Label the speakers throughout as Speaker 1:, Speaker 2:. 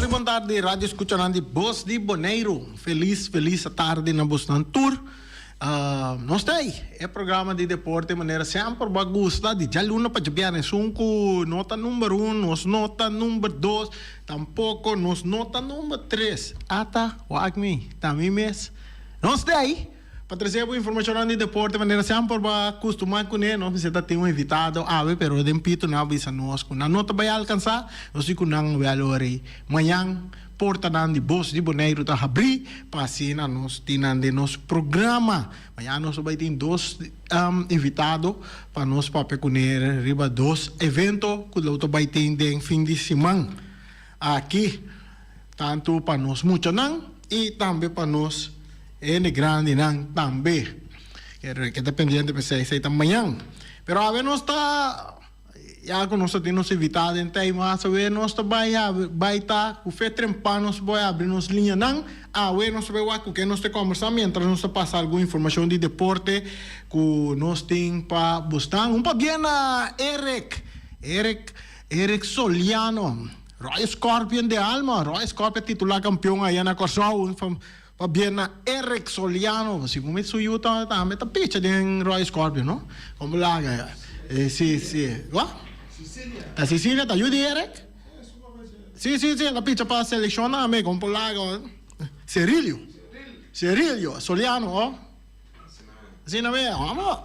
Speaker 1: tardi, bon tardi, radio escuchanan di Bos di Boneiru. Feliz, feliz tardi na bosnan tur. Nos ta ei, e programa di deporte manera semper bo a gusta di djaluna pa djabièrnè. Esun ku no ta number un, nos no ta number dos, tampoko nos no ta number tres. Ata, wak mi, ta mi mes. Nos ta ei pa trese bo informashonnan di deporte manera semper bo a kustumá kuné. Nos mester ta tin un invitado awe, pero den pito nan a bisa nos ku nan no ta bai alkansá. Nos di ku nan wèl ora ei mañan. Portanan di Bos di Boneiru ta habrí pa asina nos tin nan den nos programa. Mañana nos lo bai tin dos invitado pa nos papia kuné riba dos evento ku lo ta bai tin den fin di siman aki, tantu pa nos muchanan i tambe pa nos hende grandinan tambe. Keda pendiente pa esei, esei ta mañan. Pero awe nos ta. Ya ku nos ta tin nos invitado den tei mas awe nos ta bai bai ta ku fe trempa nos bai abri nos liñanan awe nos ta bai wak ku ken nos ta kombersá mientras nos ta pasa algun informashon di deporte ku nos tin pa bosnan. Un pabien na Eric Eric Eric Soliano Royal Scorpion de alma Royal Scorpion titulá kampion aya na Kòrsou. Pabia na Eric Soliano, segun mi su yu ta tambe ta picha den Royal Scorpio no? Como laga e si si wa?
Speaker 2: Cecilia.
Speaker 1: Ta Cecilia ta yu di Eric? Si si si ta picha pa seleccion tambe como por laga Cerilio Cerilio Soliano oh Asina mi amo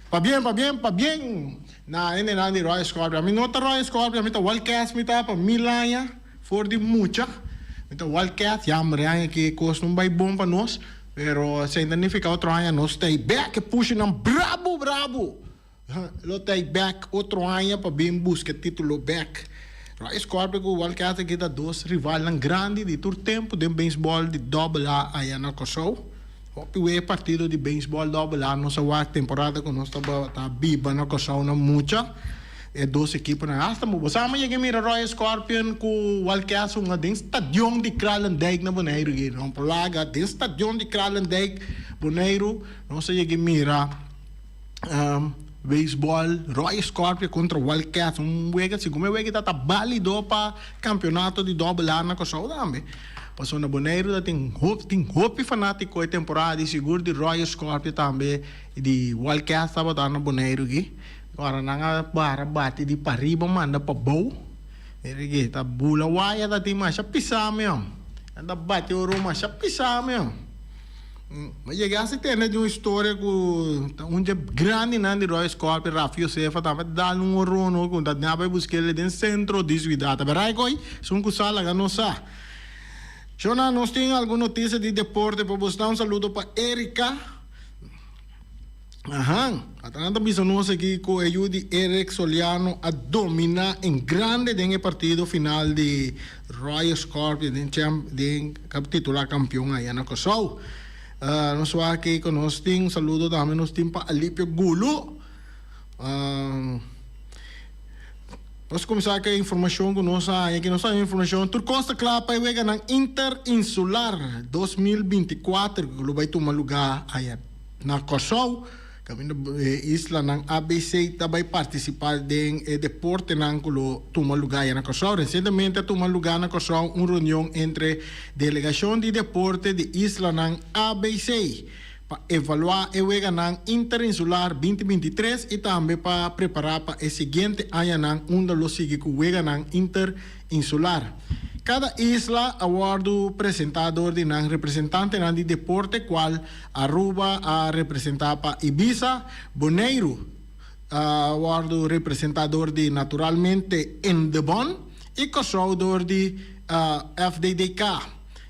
Speaker 1: pabien pabien pabien na hendenan di Royal Scorpio ami no ta Royal Scorpio ami ta Wildcats mi ta pa mil aña. For di mucha mi ta wildcat, jammer e aña aki e kos no bai bon pa nos, pero esei ta nifiká otro aña nos ta ei bèk, e pushinan brabu brabu lo ta ei bèk otro aña pa bin buska e titulo bèk. Royal Scorpio ku Wildcats aki ta dos rivalnan grandi di tur tempu den beisbòl di dòbel A aya na Kòrsou. Hopi wei e partido di beisbòl dòbel A nos a wak temporada ku nos tabata biba na Kòrsou na mucha. E dos ekiponan hasta bo sa mi yega mira Royal Scorpion ku Wildcats hunga den stadion di Kralendijk na Boneiru gi no por laga den stadion di Kralendijk Boneiru nos a yega mira beisbòl Royal Scorpion kontra Wildcats un wega segun mi wega ta ta balido pa kampionato di dòbel A na Kòrsou tambe pasobra na Boneiru ta tin hopi tin hopi fanatiko e temporada di sigur di Royal Scorpion tambe di Wildcats tabata na Boneiru gi. Ora nan a bara bati di pariba manda pabou, mira ke ta bula waya ta tin masha pisa mi om. Nan ta bati oro masha pisa mi om. Mi yega hasi tende di un historia ku ta un dje grandinan di Royal Scorpion, Rafi Josefa tambe ta dal un orono ku ta bai busk'el den sentro di suidat. Ta berai koy? Esun ku sa laga nos sa. Shona, nos tin algun notisia di deporte pa bos. Un saludo pa Erika. Ahan, ata nan ta bisa nos aki ku e yu di Eric Soliano a dominá en grande den e partido final di Royal Scorpion den champ den titulá kampion aya na Kòrsou. Nos wak aki ku nos tin un saludo tambe nos tin pa Alipio Gulu. Nos kuminsá ku e informashon ku nos a haña aki. Nos a haña informashon tur kos ta kla pa e weganan Interinsular 2024 ku lo bai tuma lugá aya. Na Kòrsou, kaminda e islanan ABC ta bai partisipá den e deportenan ku lo tuma lugá ya na Kòrsou. Resientemente a tuma lugá na Kòrsou un reunion entre delegashon di deporte di islanan ABC pa evaluá e weganan interinsular 2023 i tambe pa prepará pa e siguiente añanan unda lo sigui ku weganan interinsular. Kada isla a wòrdu presentá dor di nan representantenan di deporte kual Aruba a representá pa Ibiza, Boneiru a wòrdu representá dor di naturalmente Indebon i Kòrsou dor di FDDK.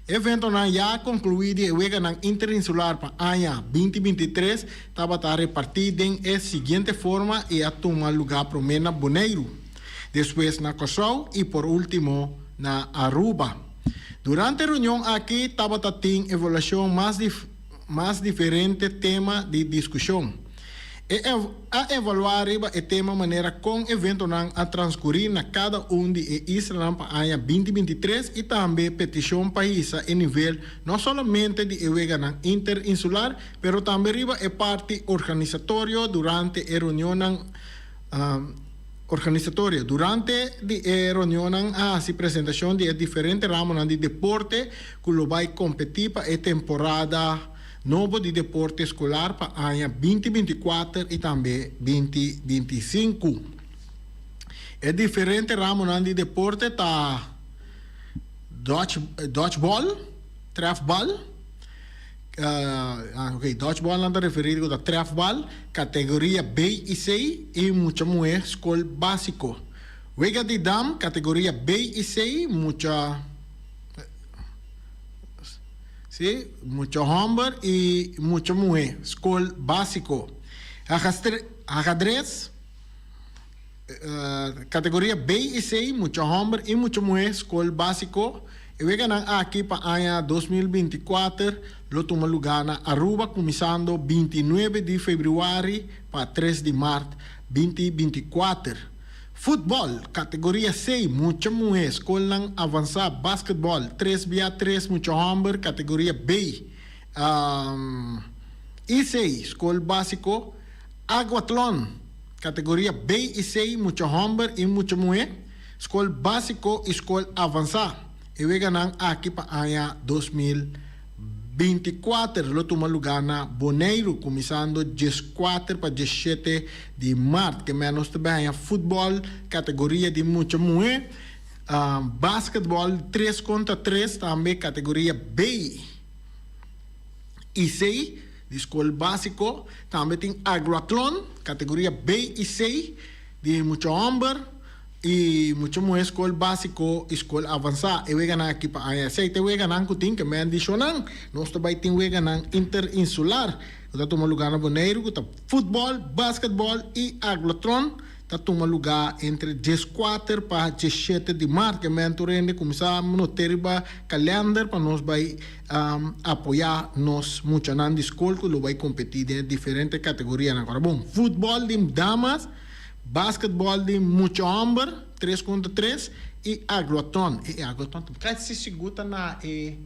Speaker 1: E eventonan ya konkluí di e weganan interinsular pa aña 2023 tabata repartí den e siguiente forma i a tuma lugá promé na Boneiru, despues na Kòrsou i por último na Aruba. Durante e reunion aki tabata tin evaluacion mas di mas diferente tema di discusion. E a evalua riba e tema manera con eventonan a transcuri na cada un di e islanan pa aña 2023 y tambe peticion pa hisa e nivel no solamente di e weganan interinsular pero tambe riba e parti organisatorio durante e reunionnan. Organisatorio. Durante di e reunionnan a hasi presentashon di e diferente ramonan di deporte ku lo bai kompetí pa e temporada nobo di deporte eskolar pa aña 2024 i tambe 2025. E diferente ramonan di deporte ta dodge dodgeball, trefbal, Ok, dodgeball nan ta referí ku ta trefbal, kategoria B i C i mucha muhé skol básiko. Wega di dam, kategoria B i C, mucha sí, mucha hòmber i mucha muhé skol básiko. Agadres, Kategoria B i C, mucha hòmber i mucha muhé, skol básiko. E weganan aki pa aña 2024 lo tuma lugá na Aruba kuminsando 29 di febrüari pa 3 di mart 2024. Futbòl, kategoria C, mucha muhé, skolnan avansá, basketbòl, tres bia tres mucha hòmber, kategoria B i C, skol básiko, aguatlòn, Kategoria B i C, mucha hòmber i mucha muhé, skol básiko i skol avansá. E weganan aki pa aña 2024 lo tuma lugá na Boneiru, kuminsando 14 pa 17 di mart. Ke mèn nos ta bai haña futbòl, kategoria di mucha muhé, basketbòl tres kontra tres, tambe kategoria B i C. Di skol básiko tambe tin Agroatlon, kategoria B i C, di mucha hòmber i mucha muhé skol básiko i skol avansá. E weganan aki pa aña esei ta e weganan ku tin ke mendishonnan. Nos ta bai tin weganan interinsular ku ta tuma lugá na Boneiru ku ta futbòl, basketbòl i aglotron. Ta tuma lugá entre 14 pa 17 di mart. Ke men tur hende kuminsá not'é riba kalènder pa nos bai apoyá nos muchanan di skol ku lo bai kompetí den e diferente kategorianan. Ora bon, futbòl di damas, basketbòl di mucha hòmber, tres kontra tres, i agloton. E agloton ta kasi sigur ta na e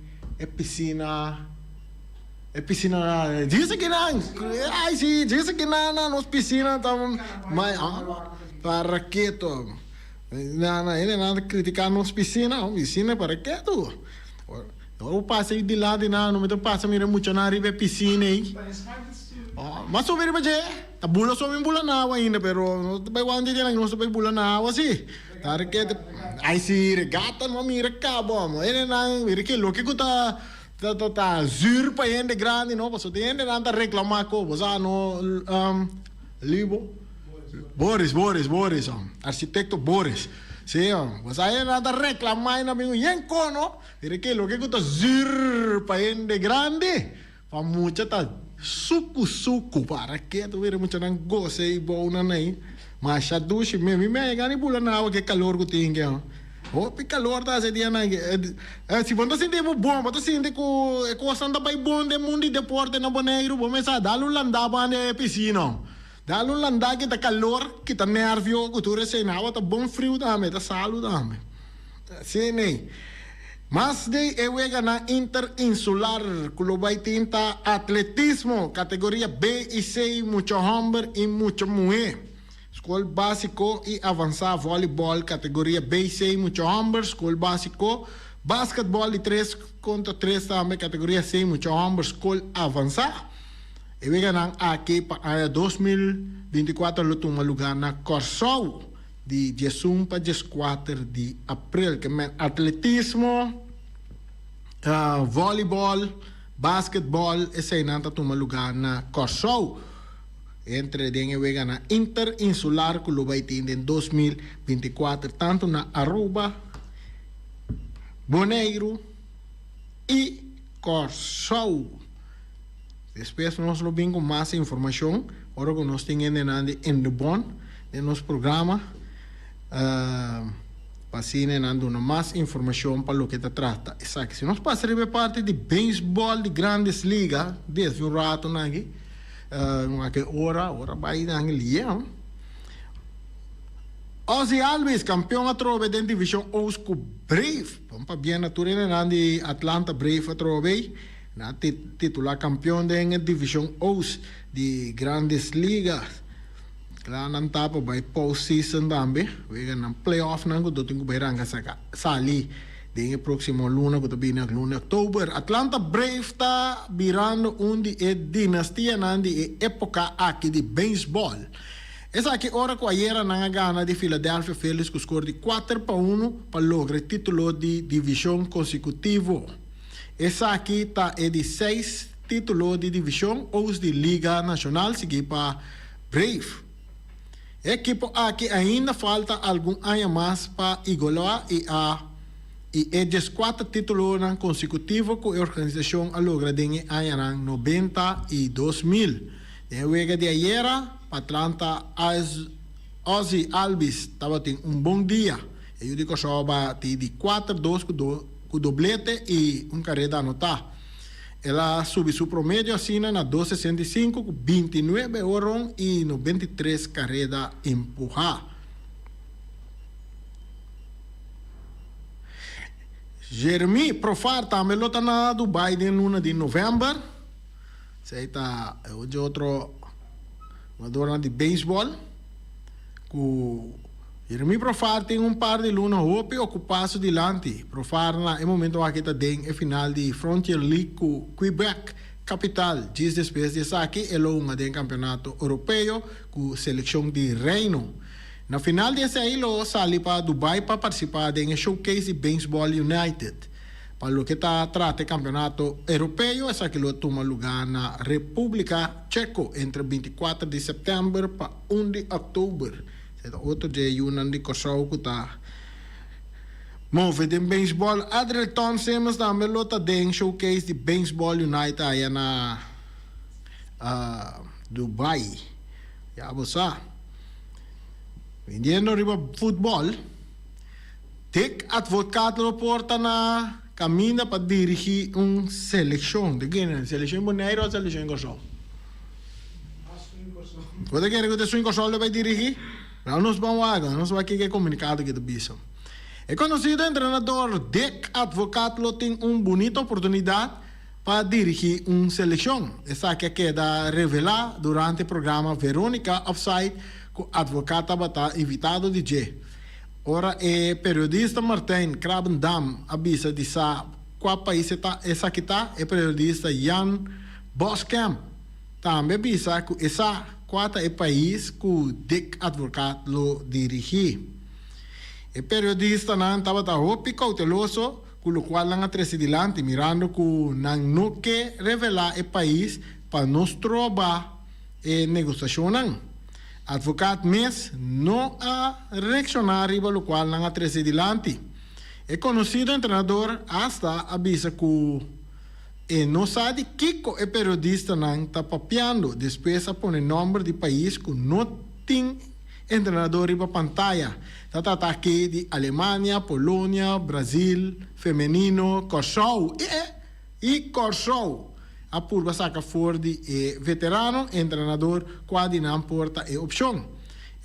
Speaker 1: pisina. E pisina na djis aki nan ay si djis aki nan na nos pisina ta mai para keto na na hende nan ta critica nos pisina pisina para keto ora bo pasa ahi dilanti nan no mester pasa mira e muchanan riba e pisina ahi mas subi riba dje ta bula so mi bula na awa ainda pero nos ta bai wak un dia nan nos ta bai bula na awa si ta rekete ay si regata no a mira cabo hende nan mira ke loke ku ta. Ta ta ta zuur pa hende grandi no pasobra tin hendenan ta reclama cu bo sa no Libo Boris Boris Boris architecto Boris si bo sa hendenan ta reclama y nan bin yen con no mira ke loke cu ta zuur pa hende grandi pa mucha ta sucu sucu para ke tu mira muchanan goza y bounan ahi masha dushi mi mi a yega ni bula na awa ke calor cu tin ke. Hopi kalor ta hasi e dianan aki. Si bo no ta sinti bo bon, bo ta sinti ku e kosnan ta bai bon den mundu di deporte na Boneiru, bo mester a dal un landá banda e pisina. Dal un landá kita kalor, kita nèrvio ku tur esei. Na awa ta bon friu tambe, ta salu tambe. Asina ei. Mas di e weganan interinsular ku lo bai tin ta atletismo, kategoria B i C, mucha hòmber i mucha muhé. Skol básiko i avansá vòlibòl kategoria BC mucha hòmber, skol básiko, basketbòl di tres kontra tres tambe kategoria C mucha hòmber, skol avansá. E weganan aki pa aña 2024 lo tuma lugá na Kòrsou di 11 pa 14 di aprel. Ke men atletismo, vòlibòl, basketbòl eseinan ta tuma lugá na Kòrsou. Entre den e weganan interinsular ku lo bai tin den 2024 tantu na Aruba, Boneiru i Kòrsou. Despues nos lo bin ku mas informashon ora ku nos tin hendenan di Indebon den nos programa pa asina nan duna mas informashon pa loke ta trata esaki. Si nos pasa riba e parti di beisbòl di Grandes Liga desde un ratonan aki. Wak e ora, ora bai nan lia. Ozzie Albies, kampeon atrobe den divishon Oost ku Brave. Bon pabien na tur hendenan di Atlanta Brave atrobe. Nan a titula kampeon den e divishon Oost di Grandes Ligas. Kla nan ta pa bai postseason tambe, weganan playoffnan ku tin ku bai ranka saka sali den e próksimo luna ku ta bini luna di òktober. Atlanta Braves ta birando un di e dinastianan di e époka aki di beisbòl. Esaki ora ku ayera nan a gana di Philadelphia Phillies ku skor di 4-1 pa logra e título di divishon konsekutivo. Esaki ta e di seis título di divishon Oost di Liga Nashonal sigui pa Brave. E ekipo aki ainda falta algun aña mas pa igualá i a i e 14 títulonan konsekutivo ku e organisashon a logra den e añanan 90 i 2000. Den e wega di ayera, pa Atlanta Ozzie Albies tabatin un bon dia. E yu di Kòrsou a bati di 4-2 ku doblete i un kareda anotá. El a subi su promedio asina na 2,65 ku 29 horon i 93 kareda empuhá. Jeremy Profar tambe lo ta na Dubai den luna di novèmber. Esei ta e otro hugadornan di beisbòl ku Jeremy Profar tin un par di luna hopi okupá su dilanti. Profar na e momento aki ta den e final di Frontier League ku Quebec Capital. Djis despues di esaki e lo hunga den Kampeonato Europeo ku selekshon di Reino. Na final di esei lo sali pa Dubai pa partisipá den e showcase di Baseball United. Pa loke ta trata e Kampeonato Europeo esaki lo tuma lugá na Repúblika Cheko entre 24 di sèptèmber pa 1 di òktober. Esei ta otro dje yunan di Kòrsou ku ta move den beisbòl. Adrilton Simmons tambe lo ta den showcase di Baseball United aya na Dubai. Ya bo sa. Bindiendo riba futbòl, Dick Advocaat lo por ta na kaminda pa dirigí un selekshon. Di kende? Selekshon Boneiru òf selekshon Kòrsou? Bo ta kere ku ta esun Kòrsou lo bai dirigí? Laga nos ban wak, nos wak kiko e komunikado aki ta bisa. E konosido entrenador Dick Advocaat lo tin un bunita oportunidat pa dirigí un selekshon. Esaki a keda revelá durante e programa Veronica Offside ku Advocaat tabata invitado di dje. Ora e periodista Martijn Krabbendam a bisa di sa kua pais e ta esaki ta, e periodista Jan Boskamp tambe a bisa ku e sa kua ta e pais ku Dick Advocaat lo dirigí. E periodistanan tabata hopi kouteloso ku lokual nan a trese dilanti mirando ku nan no ke revelá e pais pa no stroba e negosiashonnan. Advocaat mes no a reakshoná riba lokual nan a trese dilanti. E konosido entrenador asta a bisa ku e no sa di kiko e periodistanan ta papiando, despues a pone nòmber di pais ku no tin entrenador riba pantaya. Ta trata aki di Alemania, Polonia, Brazil, femenino, Kòrsou i Kòrsou a purba saka for di e veterano entrenador kua di nan por ta e opshon.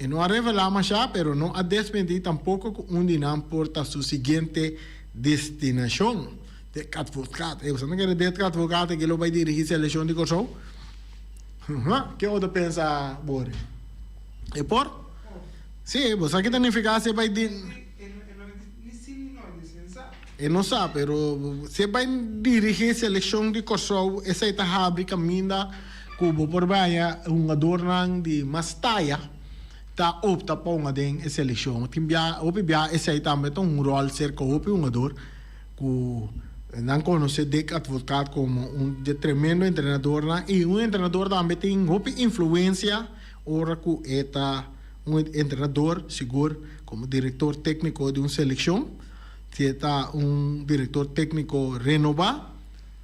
Speaker 1: E no a revelá mashá pero no a desmentí tampoko ku un di nan por ta su siguiente destinashon. Dick Advocaat. Ey, boso no kere Dick Advocaat aki lo bay dirigi seleccion di Corsou? Huh, ke bo ta pensa, Boris? E por? Si, bo sa ki ta nifica si e bay di. E no sa, pero si e bay dirigi seleccion di Corsou, esey ta habri caminda cu bo por baya hungadornan di mas taya ta opta pa hunga den e seleccion. Tin bia, hopi bia esey tambe ta un rol cerca hopi hungador. Ku nan konosé Dick Advocaat komo un dje tremendo entrenadornan i un entrenador tambe tin hopi influensia ora ku e ta un entrenador sigur komo direktor tékniko di un selekshon. Si e ta un direktor tékniko renobá,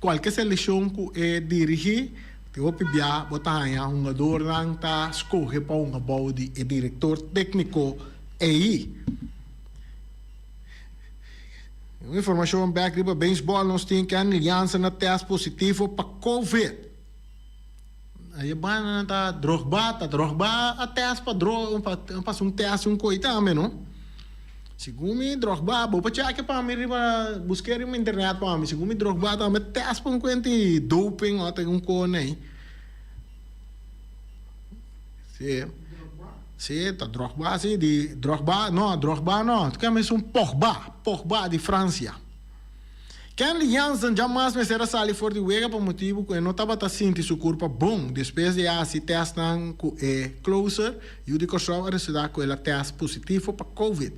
Speaker 1: kualke selekshon ku e dirigí tin hopi bia bo ta haña hungadornan ta skohe pa hunga bou di e direktor tékniko ei. Un informashon bek riba beisbòl nos tin Kenley Jansen a tèst positivo pa covid. Aye banda nan ta Drogba, ta Drogba a tèst pa droga pa pasa un tèst un koi tambe no. Segun mi Drogba bo por chèke pa mi riba busk'é riba internet pa mi segun mi Drogba tambe tèst pa un kuenti doping òf un kos nei. Si. Sí, ta Drogba sí, di Drogba, no, Drogba no, ta kende esun Pogba, Pogba di Francia. Kenley Jansen djamas mester a sali for di wega pa motibu ku e no tabata sinti su kurpa bon despues di a hasi tèstnan ku e closer yu di Kòrsou a resultá ku el a tèst positivo pa covid.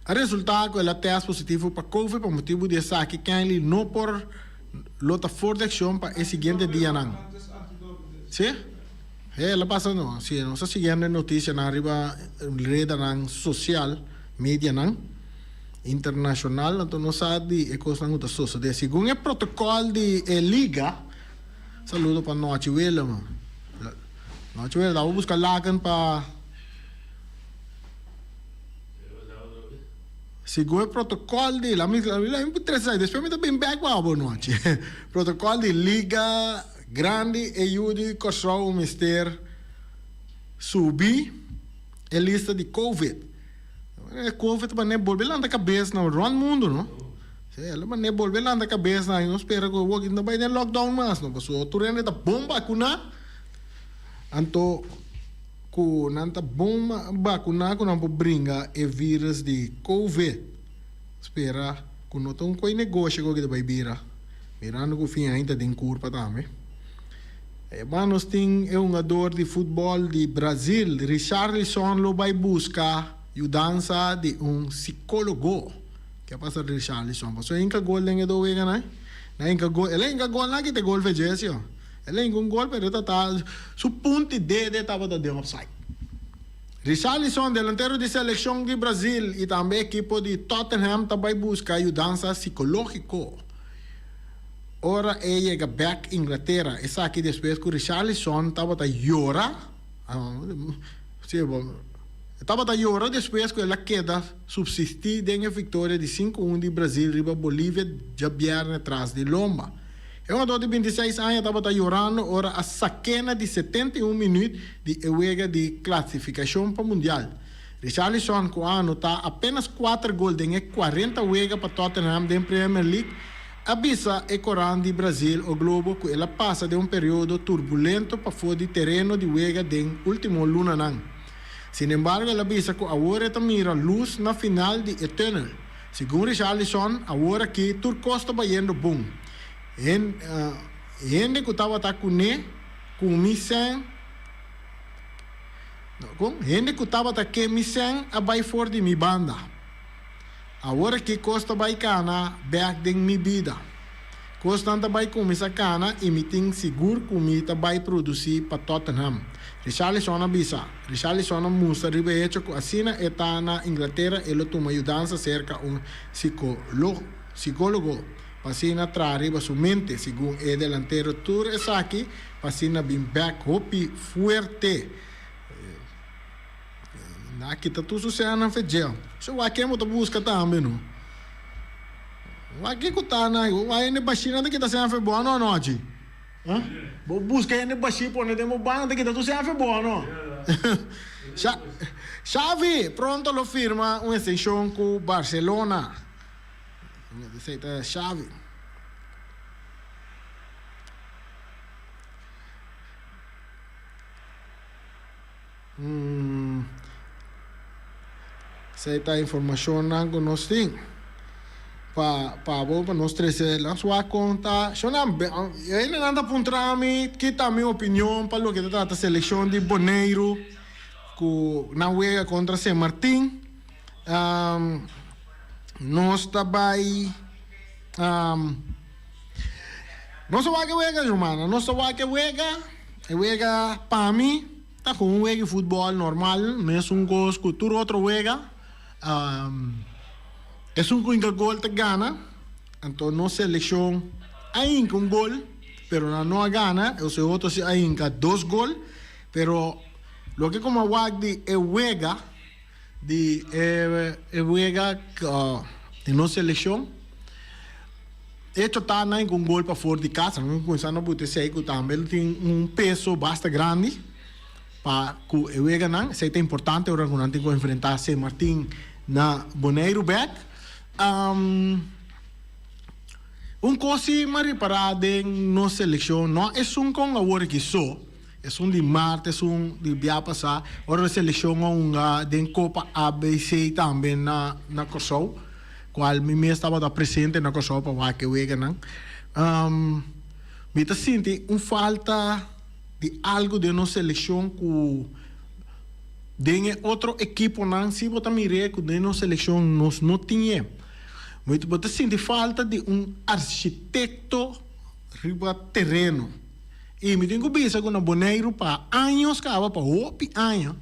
Speaker 1: A resultá ku el a tèst positivo pa covid pa motibu di esaki Kenley no por lo ta for di akshon pa e siguiente dianan. Sí? He, el a pasa no. Si nos ta siguiendo e notisianan riba redanan sosial, medianan internashonal, anto nos sa di e kosnan ku ta sosodé. Segun e protokòl di e liga, saludo pa Nochi Willem. Nochi Willem, ta bo buska laken pa. Segun e protokòl di, lami lami trese esaki, despues mi ta bin bèk pa abo nochi. Protokòl di Liga Grandi e yu di Kòrsou mester subi e lista di Covid. E Covid ta manera bolbe lanta kabes na rònt mundu no. Si, el a manera bolbe lanta kabes na, nos spera ku awor no bai den lockdown mas no, pasobra tur hende ta bon bakuná, anto. Ku nan ta bon bakuná ku nan por bringa e virus di covid. Spera ku no ta un koi negoshi ku ta bai bira, mirando ku fin ain ta den kurpa tambe. E ban nos tin e hungador di futbòl di Brazil, Richarlison lo bai buska yudansa di un sikólogo. Ke a pasa Richarlison? Pasobra e hinka gol den e dos weganan. Nan hinka gol, el a hinka gol nan kita e gol fejesio. El a hinka un gol pero ta ta su punti dede tabata den offside. Richarlison, delantero di seleccion di Brazil y tambe ekipo di Tottenham ta bay busca yudansa psicologico ora e yega bek Inglatera. Esaki despues cu Richarlison tabata yora, e tabata yora despues cu el a keda subsisti den e victoria di sinku un di Brazil riba Bolivia djabierne tras di lomba. E hungadó di bintiseis aña tabata yorando ora a sak'é na di 71 minüt di e wega di klasifikashon pa Mundial. Richarlison ku a anotá apénas kuater gol den e 40 wega pa Tottenham den Premier League a bisa e korant di Brazil O Globo ku el a pasa den un periodo turbulento pafó di tereno di wega den último lunanan. Sinembargo el a bisa ku awor e ta mira lus na final di e tùnel. Segun Richarlison, awor aki tur kos ta bayendo bon. Hende ku tabata kuné ku mi sèn, no, kon? Hende ku tabata ke mi sèn a bai for di mi banda. Awor aki kos ta bai kana bèk den mi bida. Kosnan ta bai kuminsá kana i mi tin sigur ku mi ta bai produsí pa Tottenham, Richarlison a bisa. Richarlison a mustra riba e hecho ku asina e ta na Inglatera e lo tuma yudansa serka un sikólogo pa asina traha riba su mente, segun e delantero. Tur esaki pa asina bin bèk hopi fuerte. Na kita tur su seanan fe djel. So wak ken bo ta buska tambe no. Wak ke ku ta na wak hende bashí nan ta kita sean fe bo ano anochi. Ha? Bo buska hende bashí pone den bo banda ta kita tur sean fe bo ano. Xavi pronto lo firma un extension ku Barcelona. Esei ta Xavi. Esei ta informashonnan ku nos tin pa pa bo pa nos trese nos wak kon ta shonnan hendenan ta puntra mi ki ta mi opinion pa loke ta trata selekshon di Boneiru ku nan wega kontra Sint Martin nos ta bai nos a wak e wega rumannan nos a wak e wega e wega pa mi. Ta ku un wega di futbòl normal, mesun kos ku tur otro wega. Esun ku hinka gol ta gana. Anto nos selekshon a hinka un gol, pero nan no a gana. E otro si a hinka dos gol. Pero loke ku mi a wak di e wega, di e wega di nos selekshon, Echo ta nan ku un gol pafor di kas, nan kuminsá na buta esei ku tambe lo tin un peso basta grandi pa ku e weganan. Esei ta importante ora ku nan tin ku enfrentá Sint Martin na Boneiru bèk. Un kos si mi a ripará den nos selekshon, no esun kon awor aki so. Esun di mart, esun di bia pasá, ora selekshon a hunga den Kopa ABC tambe na na Kòrsou, kual mi mes tabata presente na Kòrsou pa wak e weganan. Mi ta sinti un falta di algu den nos selekshon ku den e otro ekiponan si bo ta mir'é ku den nos selekshon nos no tin e. Bo ta sinti falta di un architekto riba tereno. I mi tin ku bisa ku na Boneiru pa años kaba, pa hopi aña,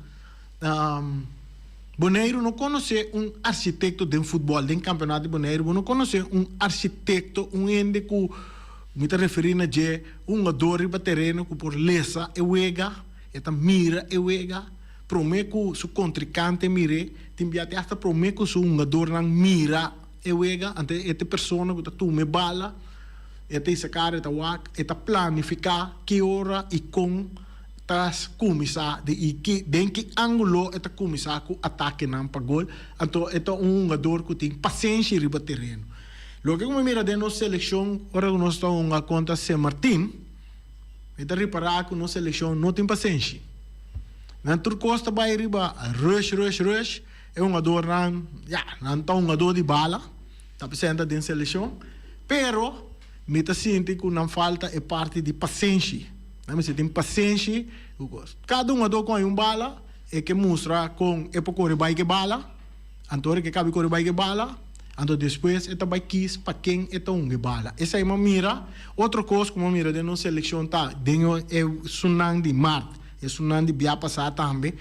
Speaker 1: Boneiru no konosé un architekto den futbòl, den kampionato di Boneiru bo no konosé un architekto, un hende ku mi ta referí na dje, un hungador riba tereno ku por lesa e wega, e ta mira e wega promé ku su kontrinkante mir'é, tin bia te asta promé ku su hungadornan mira e wega, anto e ta e persona ku ta tuma e bala. E ta hisa kara, e ta wak, e ta planifiká ki ora i kon ta kuminsá di i ki den ki ángulo e ta kuminsá ku atakenan pa gol. Anto e ta un hungador ku tin pasenshi riba tereno. Loke ku mi mira den nos selekshon ora ku nos ta hunga kontra San Martin, mi ta ripará ku nos selekshon no tin pasenshi. Nan tur kos ta bai riba rush, rush, rush. E hungadornan, ya, nan ta hungador di bala. Ta presenta den seleccion, pero mi ta sinti cu nan falta e parti di pasenshi. Nan mester tin pasenshi cu cos. Cada hungador cu hay un bala, e ke mustra con e por core bay cu e bala, anto ora ke cabi core bay cu e bala, anto despues e ta bay kies pa ken e ta hunga e bala. Esey mi a mira. Otro cos cu mi a mira den nos seleccion ta den e esunnan di maart, esunnan di bia pasa tambe.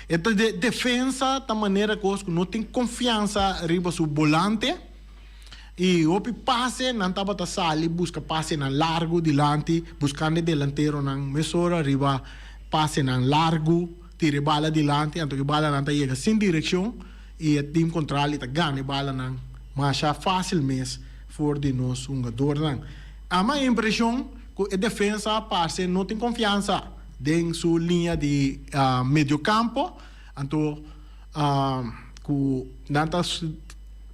Speaker 1: E ta de defensa ta manera kos ku no tin konfiansa riba su bolante i hopi pase nan tabata sali buska pasenan largu dilanti buskando e delanteronan mesora riba pasenan largu tira e bala dilanti anto e balanan ta yega sin direkshon i e tim kontrali ta gana e balanan masha fásil mes for di nos hungadornan. Ama e impreshon ku e defensa parse no tin konfiansa. Den su liña di mediocampo, anto cu nan ta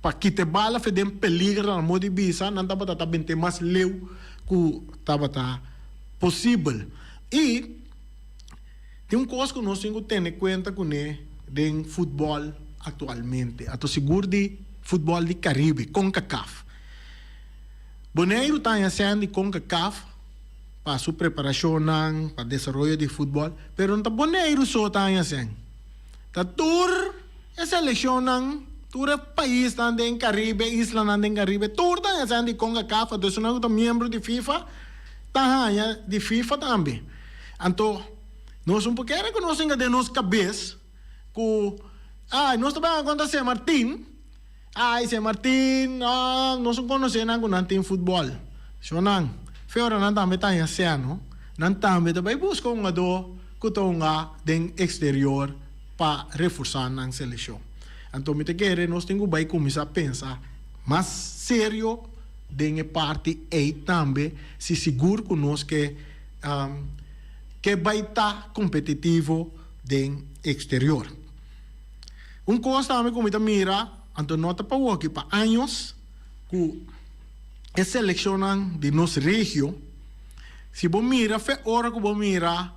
Speaker 1: pa kita e bala fe den peliger nan modo di bisa, nan tabata ta bente mas leu cu tabata posibel. Y tin un cos cu nos tin cu tene cuenta cune den futbol actualmente, anto sigur di futbol di Caribe, Concacaf. Boneiru ta haña sèn di Concacaf. pa su preparashonnan, pa desaroyo di futbòl, pero no ta Boneiru so ta haña sèn. Ta tur e selekshonnan, tur e paisnan den Karibe, islanan den Karibe, tur ta haña sèn di Concacaf, anto esunnan ku ta miembro di FIFA ta haña di FIFA tambe. Anto nos un por kere ku nos tenga den nos kabes ku ay nos ta bai kontra San Martin, Ay, San Martin, no, nos no conoce nan cu nan tin futbol. Sho nan, fe ora nan tambe ta haña sea, no? Nan tambe ta bay busca un hungador cu ta hunga den exterior pa reforsa nan seleccion. Anto mi ta kere nos tin cu bay cuminsa pensa mas serio den e parti ey tambe, si sigur cu nos ke ke bay ta competitivo den exterior. Un kos tambe ku mi ta mira, anto no ta pa woki, pa años ku e selekshonnan di nos regio, si bo mira fe ora ku bo mira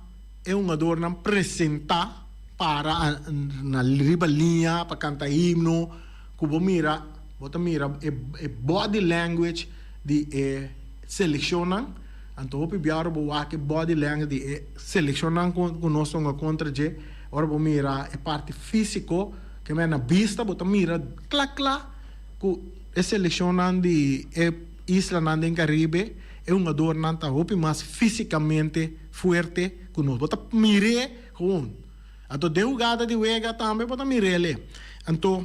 Speaker 1: e hungadornan presentá para na riba liña pa kanta himno, ku bo mira, bo ta mira e body language di e selekshonnan, anto hopi bia ora bo wak e body language di e selekshonnan ku nos ta hunga kontra dje, Ora bo mira e parti físiko, ke men na bista bo ta mira kla kla ku e selekshonnan di e islanan den Karibe, e hungadornan ta hopi mas físikamente fuerte ku nos. Bo ta mir'é gewoon. Anto den hugada di wega tambe bo ta mir'é. Anto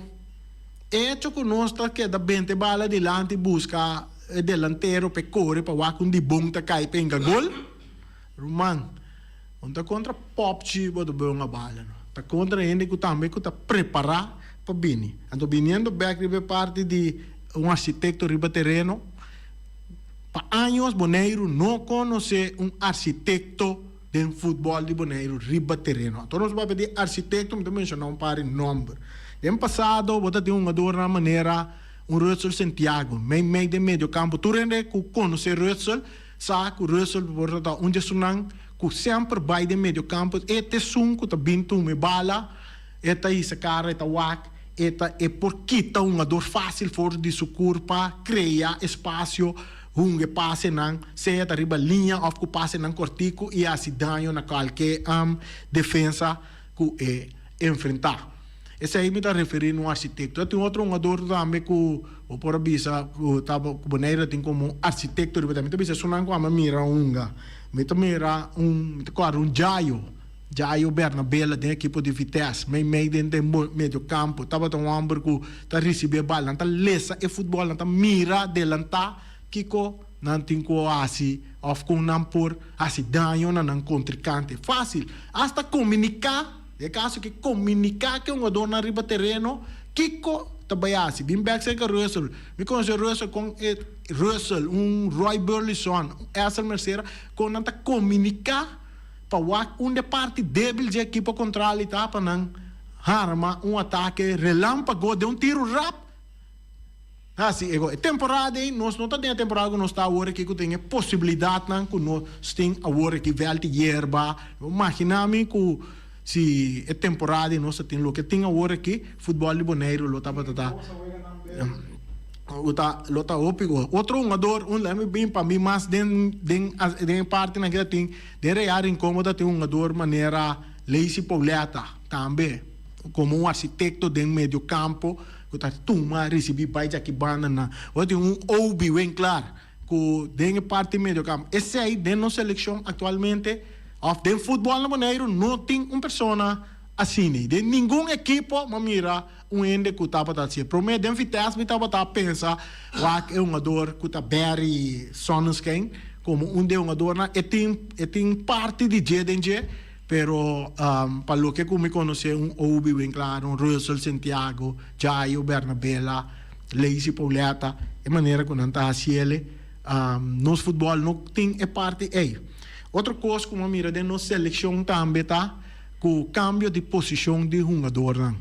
Speaker 1: e echo ku nos ta keda bente bala dilanti buska e delantero p'e kore pa wak un di bon ta kai p'e hinka gol, ruman. Un ta kontra popchi bo ta beu un abala no. Ta kontra hende ku tambe ku ta prepará pa bini. Anto biniendo bèk riba e parti di un arsitekto riba tereno, pa años Boneiru no konosé un arsitekto den futbòl di Boneiru riba tereno. Anto nos papia di arsitekto mi ta menshoná un par di nòmber. Den pasado bo ta tin hungadornan manera un Rudsel Sentiago, mei mei den mediokampo. Tur hende ku konosé Rudsel. Sa ku Russell por ta un di esunnan ku semper bai den medio kampo, e ta esun ku ta bin tuma e bala, e ta hisa kara, e ta wak, e ta e por kita hungador fásil for di su kurpa, krea espasio, hunga e pasenan, sea ta riba liña òf ku pasenan kòrtiku i hasi daño na kualke defensa ku e enfrentá. Esei mi ta referí na un arsitekto. Tin otro hungador tambe ku bo por a bisa ku ta ku Boneiru tin komo arsitekto riba. Mi ta bisa esunnan ku ami a mira hunga. Mi ta mira un, mi ta kòrda un Jayo, Jayo Bernabela den ekipo di Vitesse, mei mei den den medio kampo. Tabata un hòmber ku ta risibí e bal, nan ta lesa e futbòl, nan ta mira delantá kiko nan tin ku hasi òf kon nan por hasi daño na nan kontrinkante. Fásil. Asta komuniká. Den kaso ke komuniká ku e hungadornan riba tereno, kiko ta bai hasi? Bin bèk serka Russell. Mi konosé Russell kon e Russell, un Roy Burleson, un Esser Mercera, kon nan ta komuniká pa wak unda e parti débil dje ekipo kontrali ta pa nan harma un atake relámpago den un tiru rap. Hasi ego. E temporada ei, nos no ta den e temporada ku nos ta awor aki ku tin e posibilidatnan ku nos tin awor aki, vèlt di yerba. Bo maginá mi ku si e temporada ei nos ta tin loke tin awor aki, futbòl di Boneiru lo tabata ta lo ta lo ta hopi go. Otro hungador, un lami bin pa mi mas den den den e partinan ku ta tin den Real Rincon bo ta tin hungador manera Leisy Pauletta tambe komo un arsitekto den medio kampo. Ku ta tuma risibí bai djaki banda nan. Bo tin un Obi Winklaar ku den e parti medio kampo. Esei den nos selekshon aktualmente òf den futbòl na Boneiru no tin un persona asina. Den ningun ekipo mi a mira un hende ku tabata hasi. Promé den Vitesse mi tabata pensa wak e hungador ku ta Barry Sonnenschijn komo un di e hungadornan. E tin e tin parti di dje den dje. Pero pa loke ku mi konosé un Obi Winklaar, un Russell Santiago, Jayo Bernabela, Leisy Pauletta, e manera ku nan ta hasiele, nos futbòl no tin e parti ei. Otro kos ku mi a mira den nos selekshon tambe ta ku kambio di posishon di hungadornan.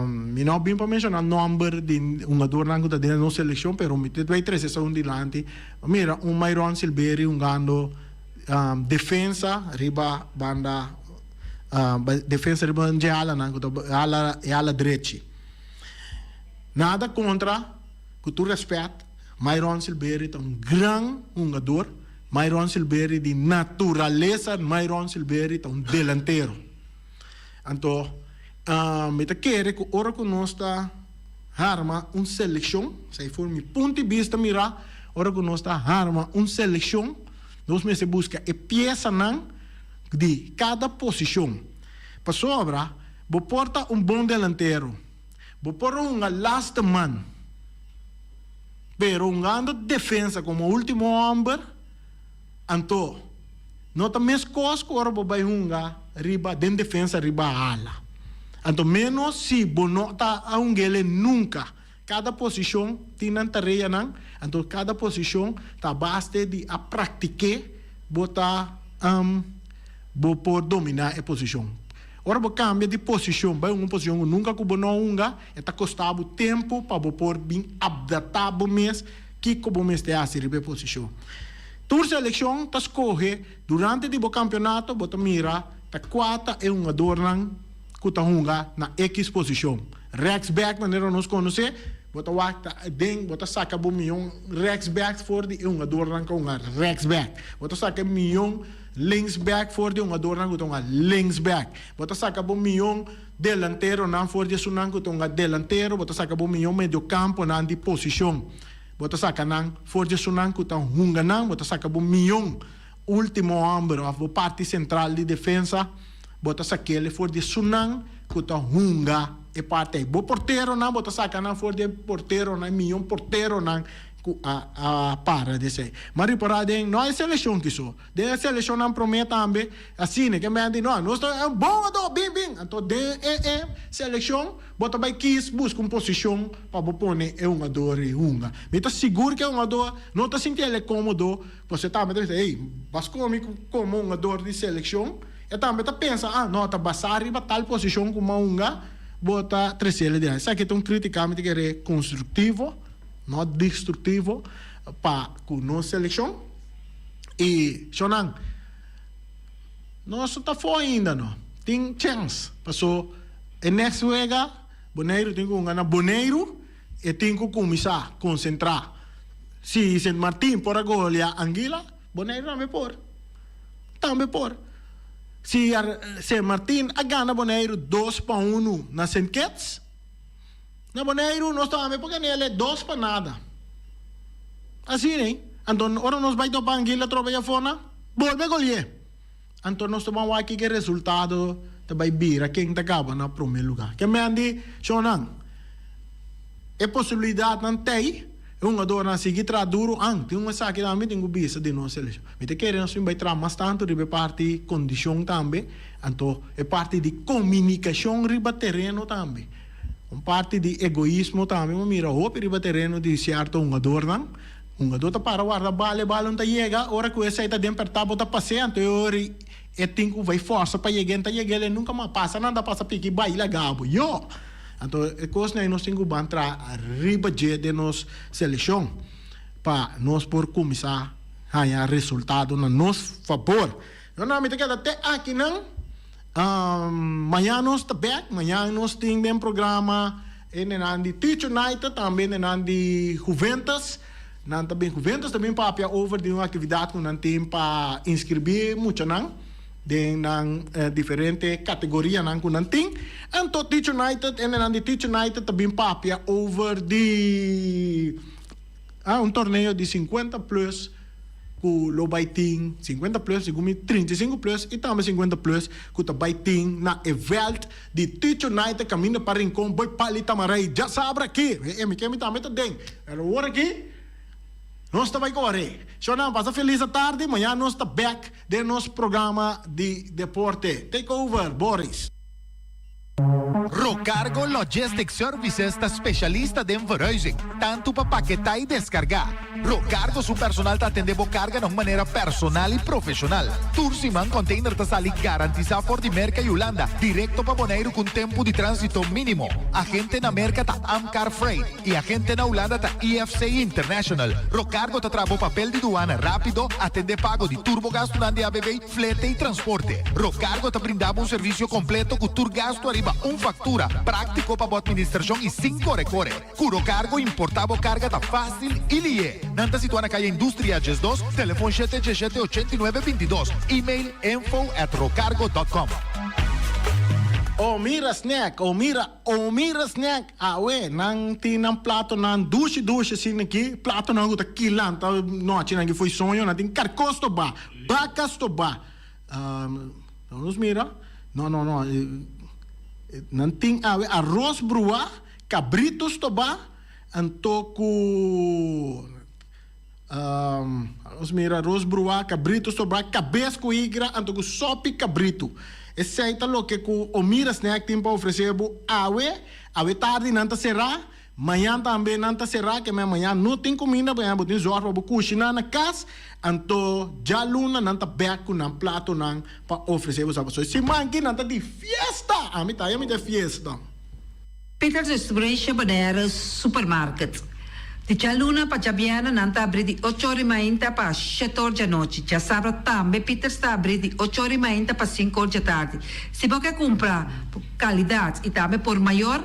Speaker 1: Mi no a bin pa menshoná nòmber di hungadornan ku ta den nos selekshon, pero mi ta bai trese esun dilanti. Mi a mira un Myron Silbery hungando. Defensa riba banda defensa riba dje alanan ku ta ala e ala drechi. Nada kontra, ku tur rèspèt, Myron Silbery ta un gran hungador. Myron Silbery di naturalesa Myron Silbery ta un delantero. Anto mi ta kere ku ora ku nos ta harma un selekshon, esei for mi punto di bista mirá, ora ku nos ta harma un selekshon, Nos mester buska e piesanan di kada posishon. Pasobra bo por ta un bon delantero, bo por hunga laste man, pero hungando defensa komo ultimo hòmber, anto no ta meskos ku ora bo bai hunga riba den defensa riba hala. Anto ménos si bo no ta a hung'el nunka. Kada posishon tin nan tareanan, anto kada posishon ta baste di a praktik'é bo ta bo por dominá e posishon. Ora bo kambia di posishon bai un posishon ku nunka ku bo no a hunga, e ta kosta bo tempu pa bo por bin apdatá bo mes kiko bo mester hasi riba e posishon. Tur selekshon ta skohe durante di bo kampionato bo ta mira ta kua ta e hungadornan ku ta hunga na ekis posishon. Rechtsback manera nos konosé, bo ta wak ta den, bo ta saka bo mion rechtsback for di e hungadornan ku hunga rechtsback. Bo ta saka e mion linksback for di e hungadornan ku ta hunga linksback. Bo ta saka bo mion delanteronan for di esunnan ku ta hunga delantero. Bo ta saka bo mion mediokamponan di posishon. Bo ta saka nan for di esunnan ku ta hunga nan. Bo ta saka bo mion ultimo hòmber òf bo parti sentral di defensa. Bo ta sak'el for di esunnan ku ta hunga e parti ei. Bo porteronan, bo ta saka nan for di e porteronan, e mion porteronan ku a a para di esei. Ma ripará den, no e selekshon kiso, den e selekshonnan promé tambe asina ke men di, no, nos ta un bon adó, bin, bin. Anto den e e selekshon bo ta bai kis buska un posishon pa bo pone e hungador ei hunga. Mi ta sigur ku e hungador no ta sinti el e kómodo, pasobra e tambe ta bisa, ey, bas komi komo hungador di selekshon. E tambe ta pensa, ah, no, ta basá riba tal posishon ku m'a hunga, bo ta tres'el dilanti. Esaki ta un krítika mi ta kere konstruktivo, no destruktivo, pa ku nos selekshon. I shonnan, nos no ta afó ainda no. Tin chèns. Paso e next wega Boneiru tin ku hunga na Boneiru, e tin ku kuminsá konsentrá. Si Sint Martin por a golia Anguila, Boneiru tambe por. Tambe por. Si Sint Martin a gana Boneiru 2-1 na Sint Kitts, na Boneiru nos tambe por gan'el e 2 pa nada. Asina, eh? Anto ora nos bai topa Anguila trobe afó, bolbe goli'é. Anto nos ta ban wak ki resultado ta bai bira, ken ta kaba na promé lugá. Ke men di, shonnan, e posibilidatnan t'ei, e hungadónan sigui traha duru an, tin un esaki tambe tin ku bisa di nos selekshon. Mi ta kere nos bai traha mas tantu riba e parti kondishon tambe, anto e parti di komunikashon riba tereno tambe. Un parti di egoismo tambe, mi mira hopi riba tereno di sierto hungadónan. Hungadó ta para warda bala, e bala no ta yega, ora ku esei ta den pèrtá bo ta pas'é, anto e ora e tin ku bai fòrsa pa yeg'é, no ta yeg'é, el nunka mas pasa, nan ta pasa piki bai laga bo. Yo! Anto e kosnan ei nos tin ku ban traha riba dje den nos selekshon pa nos por kuminsá haña resultado na nos fabor. No, no, mi ta keda te akinan. Mañan nos ta bèk, mañan nos tin den programa e nenan di Teach United, tambe nenan di Juventus. Nan ta bin Juventus ta bin papia over di un aktividat ku nan tin pa inskribí muchanan den nan diferente kategorianan ku nan tin. Anto Teach United, e nenan di Teach United ta bin papia over di un torneo di 50 plus ku lo bai tin 50 plus, segun mi 35 plus i tambe 50 plus ku ta bai tin na e veld di Teach United kaminda pa Rincon Boy Pali Tamarey djasabra aki. E mi ke mi tambe ta den. Pero awor aki nos ta bai kore. Shonnan, pasa felis atardi, mañana nos ta bek den nos programa di deporte. Take over, Boris.
Speaker 2: Rocargo Logistics Services ta spesialista den verhuizing, tantu pa paketá i deskargá. Rocargo su personal ta atendé bo karga na un manera personal i profeshonal. Tur siman container ta sali garantisá for di Merka i Hulanda, direkto pa Boneiru ku un tempu di tránsito mínimo. Agente na Merka ta Amcar Freight i agente na Hulanda ta IFC International. Rocargo ta traha bo papel di duana rápido, atendé pago di tur bo gastunan di ABB, flete i transporte. Rocargo ta brinda bo un servisio kompleto ku tur gastu ariba un faktura, práktiko pa bo atministrashon i sin kore-kore. Ku Rocargo importá bo karga ta fásil i lihé. Nan ta situá na Kaya Industria 12, telefon 717 8922, e-mail info@rocargo.com.
Speaker 1: Omira Snack, Omira, Omira Snack, awe, nan tin nan platonan dushi dushi asina aki, platonan ku ta kilanta nochi nan ki foi soño, nan tin karkó stobá, baka stobá. Nos mira, no, no, no, nan tin awe aros bruá, kabritu stobá, anto ku nos mira aros bruá, kabritu stobá, kabes ku igra, anto ku sòpi kabritu. Esei ta loke ku Omira Snack tin pa ofresé bo awe. Awe tardi nan ta será, mañan tambe nan ta será, ke men mañan no tin kuminda, mañan bo tin zòrg pa bo kushiná na kas, anto djaluna nan ta bèk ku nan platonan pa ofresé bo. So e siman aki nan ta di fiesta! Ami ta ami di fiesta.
Speaker 3: Peters Distribution Bonaire Supermarket. Di djaluna pa djabièrnè nan ta abrí di 8 or i mainta pa 7 or djanochi. Djasabra tambe Peters ta abrí di 8 or i mainta pa 5 or djatardi. Si bo ke kumpra kalidat i tambe por mayor,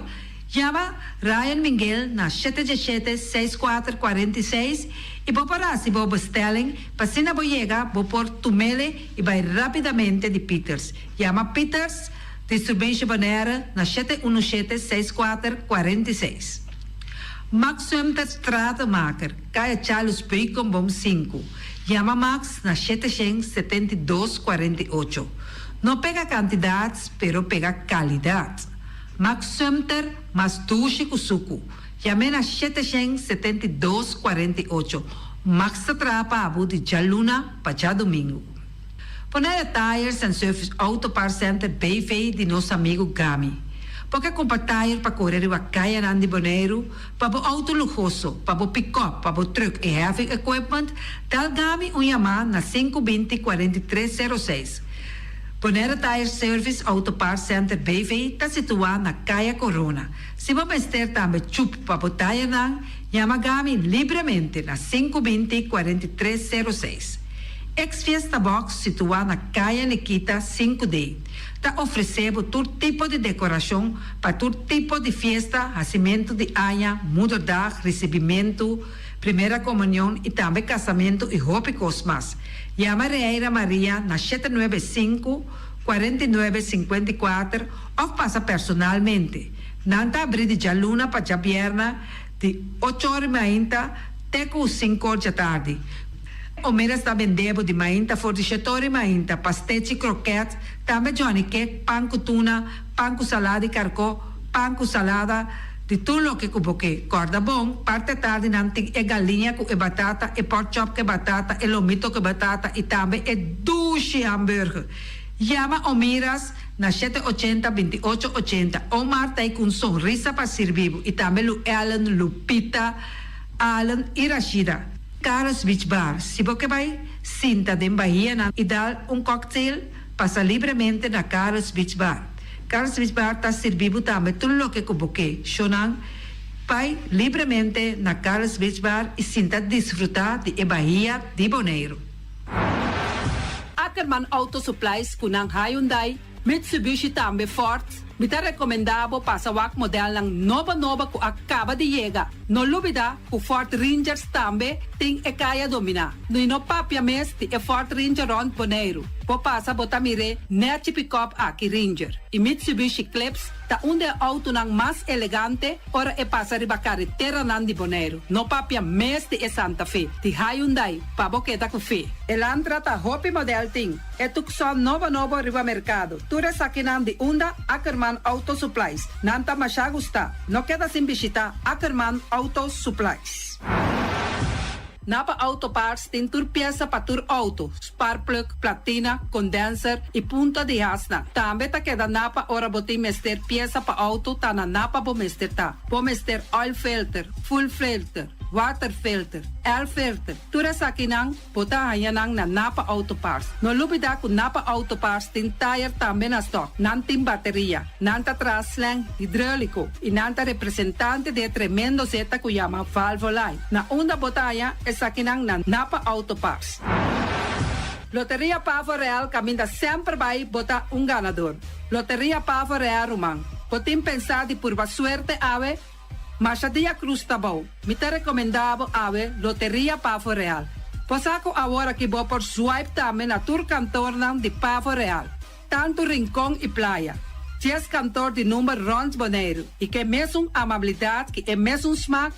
Speaker 3: yama Ryan Miguel na 717 6446 i bo por hasi bo bestelling pa asina bo yega bo por tum'é i bai rápidamente di Peters. Yama Peters Distribution Bonaire na 717 6446. Max Sumter Stratenmaker, Kaya Charles Beukenboom 5. Yama Max na 772 48. No pega kantidat, pero pega kalidat. Max Sumter, mas dushi ku suku. Yam'é na 772 48. Max ta traha pa bo di djaluna pa djadumingu. Bonaire Tires and Service Auto Parts Center BV di nos amigu Gami. Bo ke kumpra tire pa kore riba kayanan di Boneiru, pa bo outo luhoso, pa bo pick-up, pa bo truck i heavy equipment, dal Gami un yamá na 520 4306. Bonaire Tire Service Auto Parts Center BV ta situá na Kaya Corona. Si bo mester tambe chup pa bo tirenan, yama Gami libremente na 520 4306. Ex Fiesta Box situá na Kaya Nikita 5D ta ofresé bo tur tipo di dekorashon pa tur tipo di fiesta, hasimentu di aña, moederdag, risibimentu, primera komunion i tambe kasamentu i hopi kos mas. Yama Reira Maria na 795 49 54 òf pasa personalmente. Nan ta abrí di djaluna pa djabièrnè di ocho or mainta te ku sinku or djatardi. Omeras ta bende bo di mainta for di shetor mainta, pastechi, kroket, tambe johnny cake, pan ku tuna, pan ku salada di karkó, pan ku salada, di tur loke ku bo ke. Kòrda bon, parti atardi nan tin e galiña ku e batata, e pork chop ku e batata, e lomito ku e batata i tambe e dushi hamburger. Yama Omiras na shete ochenta, 28 80. Omar ta ei ku un sonrisa pa sirbi bo i tambe Lu Ellen, Lupita, Allen i Rashida. Carlos Beach Bar, Si bo ke bai sinta den bahianan i dal un cocktail, pasa libremente na Carlos Beach Bar. Carlos Beach Bar ta sirbi bo tambe tur loke ku bo ke. Shownan, bai libremente na Carlos Beach Bar i sinta disfrutá di e bahia di Boneiru.
Speaker 4: Ackerman Auto Supplies ku nan Hyundai, Mitsubishi tambe Ford, mi ta rekomendá bo pasa wak modelnan nobo nobo ku a kaba di yega. No lubidá ku Ford Rangers tambe tin e kaya dominá. I no papia mes di e Ford Ranger rònt Boneiru. Bo pasa bo ta mir'é nèchi pikòp aki Ranger. I Mitsubishi Eclipse ta un di e outonan mas elegante ora e pasa riba kareteranan di Boneiru. No papia mes di e Santa Fe di Hyundai pa bo keda ku fe. Elantra ta hopi modèl tin. E Tucson nobo nobo riba merkado. Tur esakinan di unda Ackerman Auto Supplies. Nan ta masha gusta. No keda sin bishita Ackerman Auto Supplies. Napa Auto Parts tin tur piesa pa tur auto, sparkplug, platina, condenser y punta di hasnan. Tambe ta keda Napa ora bo tin mester piesa pa auto ta na Napa bo mester ta. Bo mester oil filter, fuel filter, water filter, air filter, tur esakinan Bo ta haña nan na Napa Auto Parts. No lubidá ku Napa Auto Parts tin tayer tambe na stòk. Nan tin bateria. Nan ta traha slang hidróliko i nan ta representante di e tremendo zeta ku yama Valvoline. Na unda bo ta haña esakinan na Napa Auto Parts. Loteria Pavo Real kaminda semper bai bo ta un ganador. Loteria Pavo Real ruman. Bo tin pensá di purba suerte awe? Masha dia cruz ta bou. Mi ta recomenda bo awe Loteria Pavo Real. Bo sa cu awor aki bo por swipe tambe na tur kantornan di Pavo Real, tanto Rincon y Playa. Dies kantor di number rond Boneiru y ke mesun amabilidad ki e mesun smak,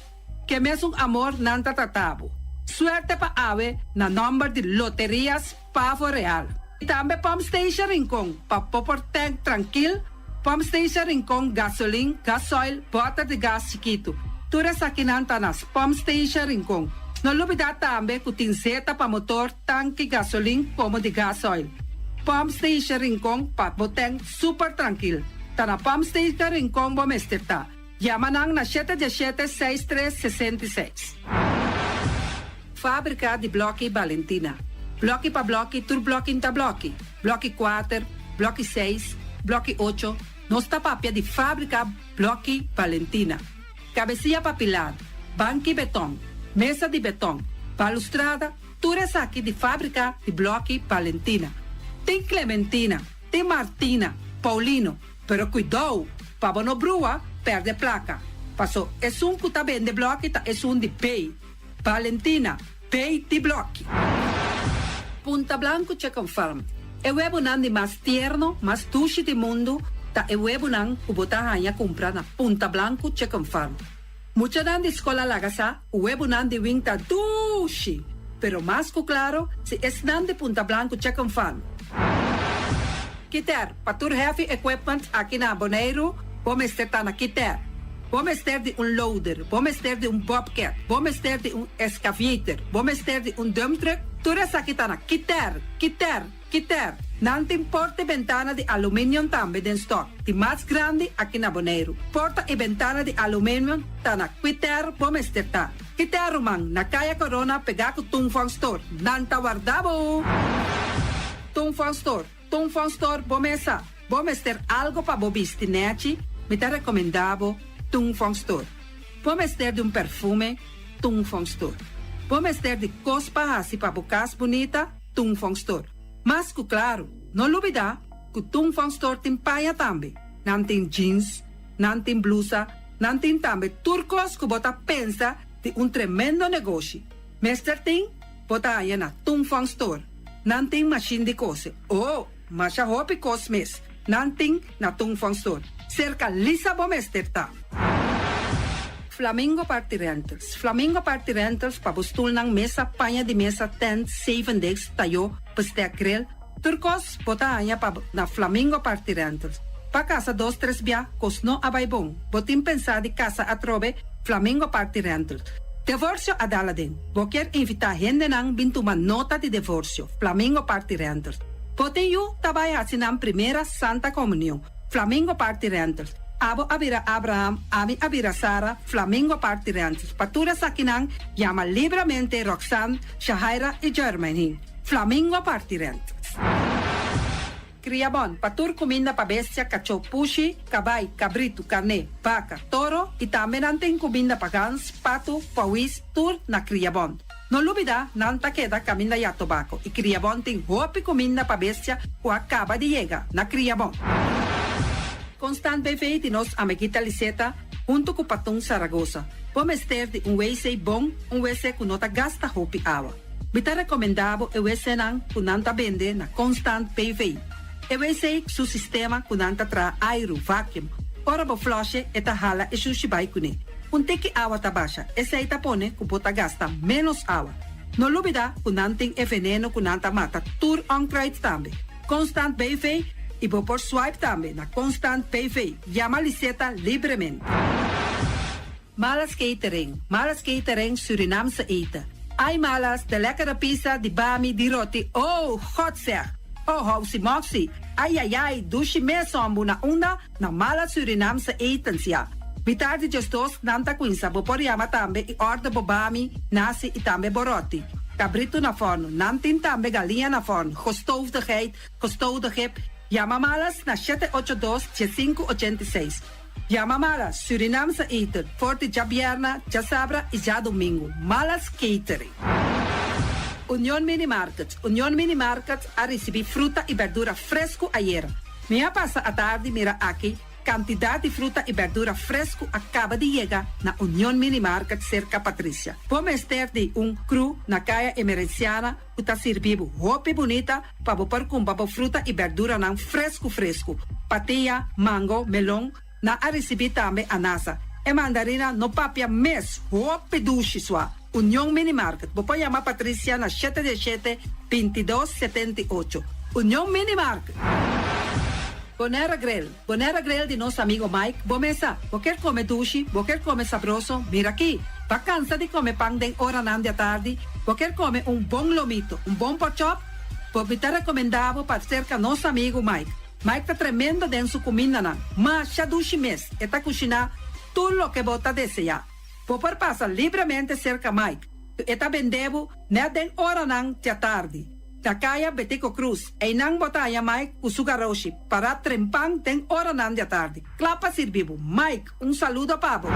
Speaker 4: ke mesun amor nan ta trata bo. Suerte pa awe na nomber di Loterias Pavo Real. Y tambe Pump Station Rincon pa bo por tank trankil, Pump Station Rincon gasolin, gasoil, boter di gas chikitu. Tur esakinan ta na Pump Station Rincon. No lubida tambe ku tin zeta pa motor, tanki gasolin komo di gasoil. Pump Station Rincon pa bo tank super trankil. Ta na Pump Station Rincon bo mester ta. Yama nan na shete diesshete seis tres 66. Fábrika di blòki Balentina. Blòki pa blòki tur blòki n'ta blòki. Blòki kuater, blòki seis, blòki ocho, nos ta papia di fábrika blòki Balentina. Kabesia pa pilar, banki betòn, mesa di betòn, balustrada, tur esaki di fábrika di blòki Balentina. Tin Clementina, tin Martina, Paulino, pero kuidou pa bo no brua pèrdè plaka, paso esun ku ta bende blòki ta esun di B. Valentina, Bay di Blòki. Punta Blanco Chicken Farm, E webunan di mas tierno, mas dushi di mundu ta e webunan ku bo ta haña kumpra na Punta Blanco Chicken Farm. Muchanan di skol a laga sa ku webunan di wing ta dushi, pero mas ku klaro si esnan di Punta Blanco Chicken Farm. Kiter, Pa tur heavy equipment aki na Boneiru, bo mester ta na Kiter. Bo mester di un loader, bo mester di un bobcat, bo mester di un excavator, bo mester di un dump truck, tur esaki ta na Kiter, Kiter, Kiter. Nan tin porta i bentana di aluminium tambe den stock, di mas grandi aki na Boneiru. Porta i bentana di aluminium ta na Kiter bo mester ta. Kiter ruman, na Kaya Corona pegá ku Tung Fong Store. Nan ta warda bo! Tung Fong Store. Tung Fong Store bo mesa. Bo mester algo pa bo bisti nechi, mi ta recomenda bo Tung Fong Store. Bo mester di un perfume, Tung Fong Store. Bo mester di cos pa haci pa bo cas bunita,
Speaker 3: Tung Fong Store. Mas ku klaru, no lubidá ku Tung Fong Store tin paña tambe. Nan tin jeans, nan tin blusa, nan tin tambe tur kos ku bo ta pensa di un tremendo negoshi. Mester tin, bo ta haña na Tung Fong Store. Nan tin mashin di kose. Oh, masha hopi kos mes nan tin na Tung Fong Store. Serka Lisa bo mester ta. Flamingo Party Rentals Flamingo Party Rentals pa bo stulnan, mesa, paña di mesa, tent, zeven deks, tayó, bestek, grill, tur kos bo ta haña pa na Flamingo Party Rentals. Pa kasa dos tres bia, kos no a bai bon. Bo tin pensá di kasa atrobe? Flamingo Party Rentals. Devorsio a dal aden. Bo kier invitá hendenan bin tuma nota di devorsio? Flamingo Party Rentals. Bo tin yu ta bai hasi nan primera Santa Komunion? Flamingo Party Rentals. Abo a bira Abraham, ami a bira Sara, Flamingo Party Rentals. Pa tur esakinan, yama libramente Roxanne, Shahaira i Jermaine. Flamingo Party Rentals. Kriabon, pa tur kuminda pa bestia, kachó, pushi, kabai, kabritu, karné, baka, toro i tambe nan tin kuminda pa gans, patu, pawis, tur na Kriabon. No lubida, nan ta keda kaminda ya tobako i Kriabon tin hopi kuminda pa bestia ku a kaba di yega na Kriabon. Constant BV di nos amiguita Liseta huntu ku Patun Saragosa. Bo mester di un wc bon, un wc ku no ta gasta hopi awa. Mi ta rekomendá bo e wcnan ku nan ta bende na Constant BV. E wc su sistema ku nan ta traha airu, vacuum. Ora bo flush'e e ta hala e shushi bai kuné. Un tiki awa ta basha, esei ta pone ku bo ta gasta ménos awa. No lubidá ku nan tin e veneno ku nan ta mata tur onkruid tambe. Constant BV i bo por swipe tambe na Constant BV. Yama Liseta libremente. Malas Catering, Malas Catering Surinaamse eten. Ai Malas, de lekkere pizza, di bami, di roti, oh, God zeg! Oh, housi moxi, ai ai ai, dushi mes hombu na unda? Na Malas Surinaamse etens, ya. Mitar di djesdos nan ta cuinsa, bo por yama tambe y order bo bami, nasi y tambe bo roti. Cabrito na forno, nan tin tambe galiña na forno, gestoofde geit, gestoofde kip. Yama Malas na 782 1586. Yama Malas Surinaamse eten for di djabierna, djasabra y djadomingo. Malas Catering. Union Mini Market Union Mini Market a ricibi fruta y berdura fresco ayera. Mi a pasa atardi mira aki cantidad di fruta y berdura fresco a caba di yega na Union Mini Market cerca Patricia. Bo mester di un crew na Caya Emerenciana cu ta sirbi bo hopi bunita pa bo por cumpra bo fruta y berduranan fresco fresco. Patia, mango, melon, nan a ricibi tambe anasa. E mandarina no papia mes, hopi dushi sua. Union Mini Market, bo por yama Patricia na shete di shete, 22 78. Union Mini Market. Bonaire Grill, Bonaire Grill di nos amigo Mike, bo mesa, bo kier come dushi, bo kier come sabroso, mira aki. Bo a cansa di come pan den oranan di atardi, bo kier come un bon lomito, un bon porkchop, bo mi ta recomenda bo pa cerca nos amigo Mike. Mike ta tremendo den su cumindanan, masha dushi mes, e ta cushina tur loke bo ta desea. Bo por pasa libremente cerca Mike, e ta bende bo net den oranan di atardi. Na Kaya Betico Cruz, einan bo ta haña Mike ku su garoshi pará trempan den oranan di atardi, kla pa sirbi bo. Mike, un saludo pa bo.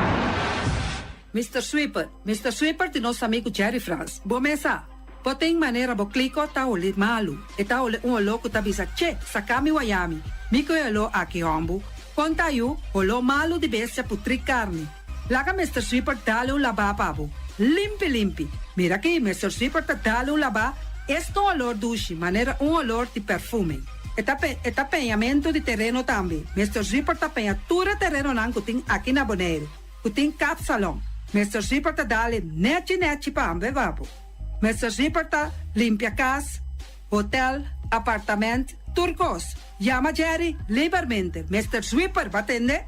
Speaker 3: Mister Sweeper, Mister Sweeper di nos amigu Jerry Frans. Bo mes sa, bo tin manera bo kliko ta holi malu. E ta holi un oló ku ta bisa, Che, saka mi wayami. Mi ku e oló aki, hòmbu. Kon ta yu, holó malu di bestia putrí karni. Laga Mister Sweeper dale un labá pa bo. Limpi limpi. Mira aki, Mister Sweeper ta dale un labá, es un olor dushi, manera un olor di perfume. E ta pe, e ta peñamentu di tereno tambe. Mister Sweeper ta peña tur e terenonan ku tin aki na Boneiru, ku tin kapsalon. Mister Sweeper ta dale nechi nechi pa ambe pa bo. Mister Sweeper ta limpia kas, hotel, apartament, tur kos. Yama Jerry libermente. Mister Sweeper ba tende?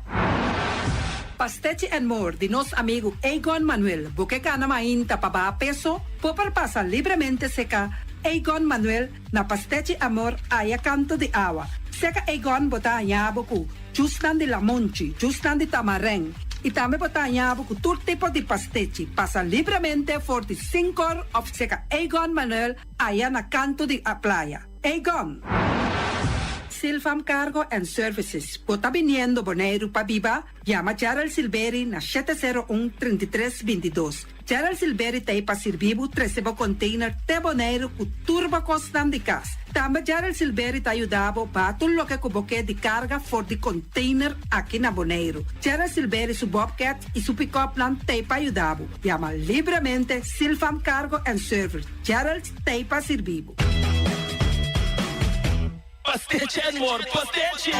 Speaker 3: Pastechi and More di nos amigu Egon Manuel. Bo ke gana mainta pa baha peso? Bo por pasa libremente seka Egon Manuel na Pastechi Amor aya kanto di awa. Seka Egon bo ta haña bo ku jusnan di lamonchi, jusnan di tamarèn i tambe bo ta haña bo ku tur tipo di pastechi. Pasa libremente for di sinkor òf seka Egon Manuel aya na kanto di playa. Egon! Silvam Cargo and Services. Bo ta biniendo Boneiru pa biba? Yama Gerald Silberi na 701 33 22. Gerald Silberi ta ei pa sirbi bo trese bo container te Boneiru ku tur bo kosnan di kas. Tambe Gerald Silberi ta yuda bo baha tur loke ku bo ke di karga for di container aki na Boneiru. Gerald Silberi su bobcat i su pick-upnan ta ei pa yuda bo. Yama libremente Silvam Cargo and Service. Gerald ta ei pa sirbi bo.
Speaker 5: Pastechi and more pastechi!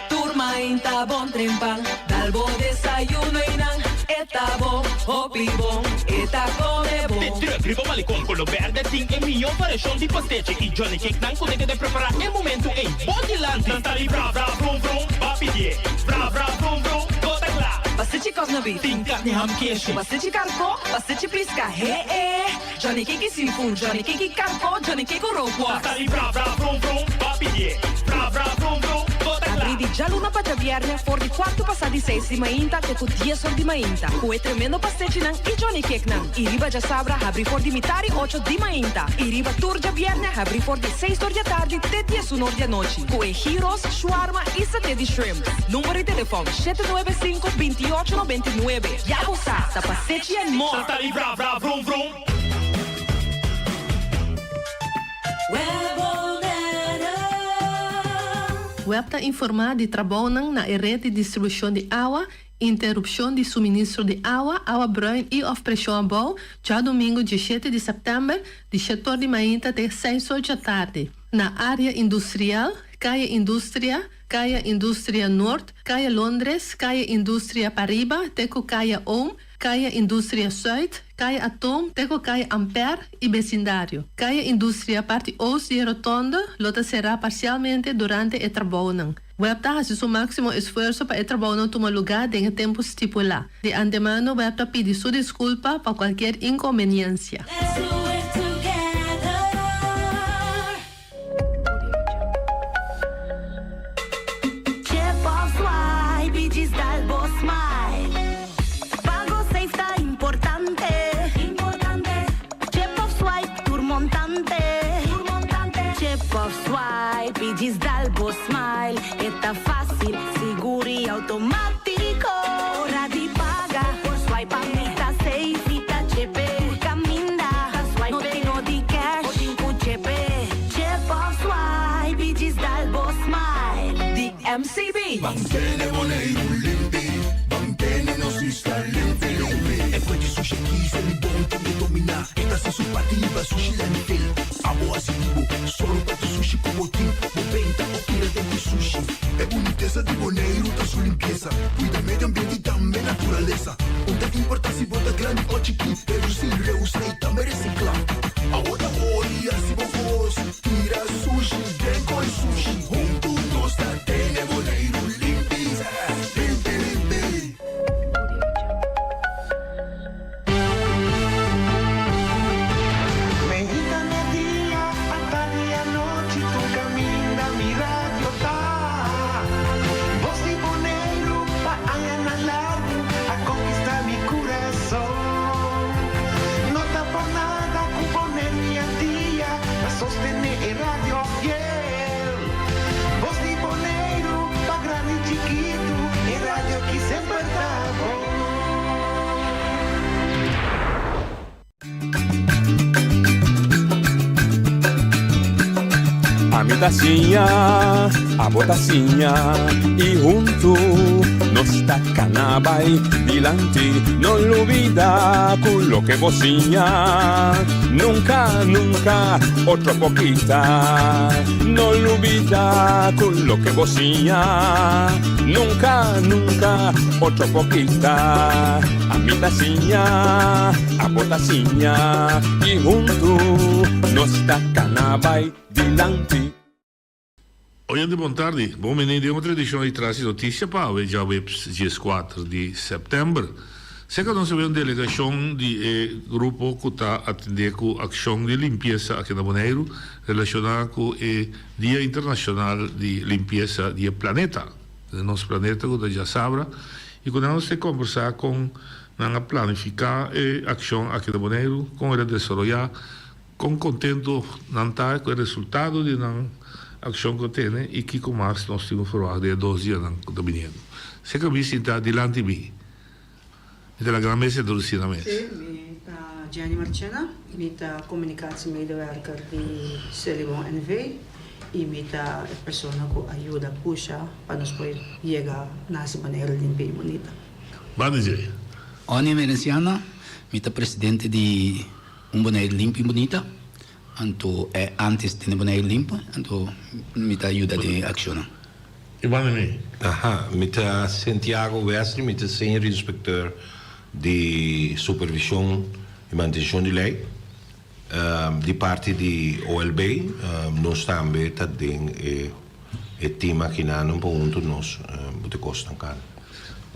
Speaker 5: Tur mainta bon trempan, dal bo desayuno y nan e ta bon, hopi bon, e ta come bon.
Speaker 6: De truck riba malecon color berde tin e miyo variacion di pastechi y johnny cake nan cu ta keda prepara e momento ey bo dilanti. Nan ta di bra bra brum brum, ba pidie bra bra brum brum, bo ta cla.
Speaker 5: Pastechi cosna beef.
Speaker 6: Tin carni ham keshi.
Speaker 5: Pastechi carco, pastechi pisca, he e. Johnny Kiki seafood, Johnny Kiki karko, Johnny Kiko rookworst.
Speaker 6: Natali bra bra vrum vrum, ba pidié. Bra bra vrum vrum, bo ta kla.
Speaker 5: Abrí di djaluna pa djabièrnè for di kuartu pasá di seis di mainta te ku dies or di mainta ku e tremendo pastechinan i Johnny Cakenan. I riba djasabra habrí for di mitar i ocho di mainta. I riba tur djabièrnè habrí for di seis or di atardi te diesun or di anochi ku e gyros, shawarma i saté di shrimp. Number di telefòn, 795 28 99. Ya bo sa, ta pastechi and more!
Speaker 6: Natali bra bra vrum vrum.
Speaker 7: Web ta informá di trabounan na e ret di distribushon di awa, interupshon di suministro di awa, awa bruin i òf preshon abou, djadumingu diesshete di sèptèmber, di shetor di mainta te seis or djatardi, na área industrial, Kaya Industria, Kaya Industria Noord, Kaya Londres, Kaya Industria Pariba te ku Kaya Oom, Kaya Industria Zuid, Kaya Atoom te ku Kaya Ampère i besindario. Kaya Industria parti oost di e rotonde lo ta será parsialmente durante e trabounan. Web ta hasi su máksimo esfuerso pa e trabounan tuma lugá den e tempu stipulá. Di antemano web ta pidi su diskulpa pa kualkier inkonbeniensia.
Speaker 8: Chip of swipe y djis dal bo smile. Pago safe ta importante. Chip of swipe tur montante. Chip of swipe y djis dal bo smile. E ta facil, sigur y automatico. Ora di paga por swipe a mi ta safe. Mi ta chepe tur caminda. No tin no di cash. Bo tin cu chepe. Chip of swipe y djis dal bo smile.
Speaker 5: Di MCB.
Speaker 9: Mantene Boneiru limpi, mantene nos isla limpi limpi. E fuer di sushi aki sa mi bon tin di dominá. E ta hasi su parti liba sushi landfill. Abo hasi di bo, sòru pa tur sushi ku bo tin. Bo benta òf tira den ku sushi. E bunitesa di Boneiru ta su limpiesa. Kuida medio ambiente i tambe naturalesa. Un ta importá si bo ta grandi òf chikí, redusí, reusá i tambe resiklá. Awor ta ori hasi bo kos, tira sushi den koi sushi. Huntu nos ta tene Boneiru limpi, limpi, limpi.
Speaker 10: Meinta media, atardi anochi tur caminda mi radio ta. Voz di Boneiru pa añanan largu a conquista mi curason. No ta por nada cu Boneiru y Antia ta sostene e radio fiel. Voz di Boneiru pa grandi y chikitu, e radio ki semper ta bon.
Speaker 11: Ami ta siña, abo ta siña y huntu nos ta cana bay dilanti. No lubida cu loke bo siña nunca, nunca otro por kita. No lubida cu loke bo siña nunca, nunca otro por kita. Ami ta siña, abo ta siña y huntu nos ta cana bay dilanti.
Speaker 12: Oyente bon tardi, bon bini den otro edicion di Tras di Noticia pa awe djaweps dieskuater di september. Serka nos a bay un delegacion di e grupo cu ta atende cu accion di limpiesa aki na Boneiru relaciona cu e Dia Internacional di Limpiesa di e Planeta. Den nos planeta cu ta djasabra y cu nan nos te combersa con nan a planifica e accion aki na Boneiru, con el a desaroya, con contento nan ta cu e resultado di nan. akshon ku a tene i kiko mas nos tin ku ferwagt den e dos dianan ku ta biniendo. Seka mi sinta dilanti mi. Mi ta laga nan mes introdusí nan mes.
Speaker 13: Sí, mi ta Jenny Marchena, mi ta communicatiemedewerker di Selibon NV i mi ta e persona ku a yuda pusha pa nos por yega na hasi Boneiru limpi i bunita.
Speaker 12: Banda dje.
Speaker 14: Onnie Merenciana, mi ta presidente di Un Boneiru Limpi i Bunita, anto e antes tene Boneiru Limpi, anto mi ta yuda den e akshonnan.
Speaker 12: I banda mi.
Speaker 15: Aha, mi ta Santiago Wesley, mi ta senior inspecteur di supervision y mantencion di ley. Di parti di OLB nos tambe ta den e team akinanan pa hunto nos bo ta cosnan cana.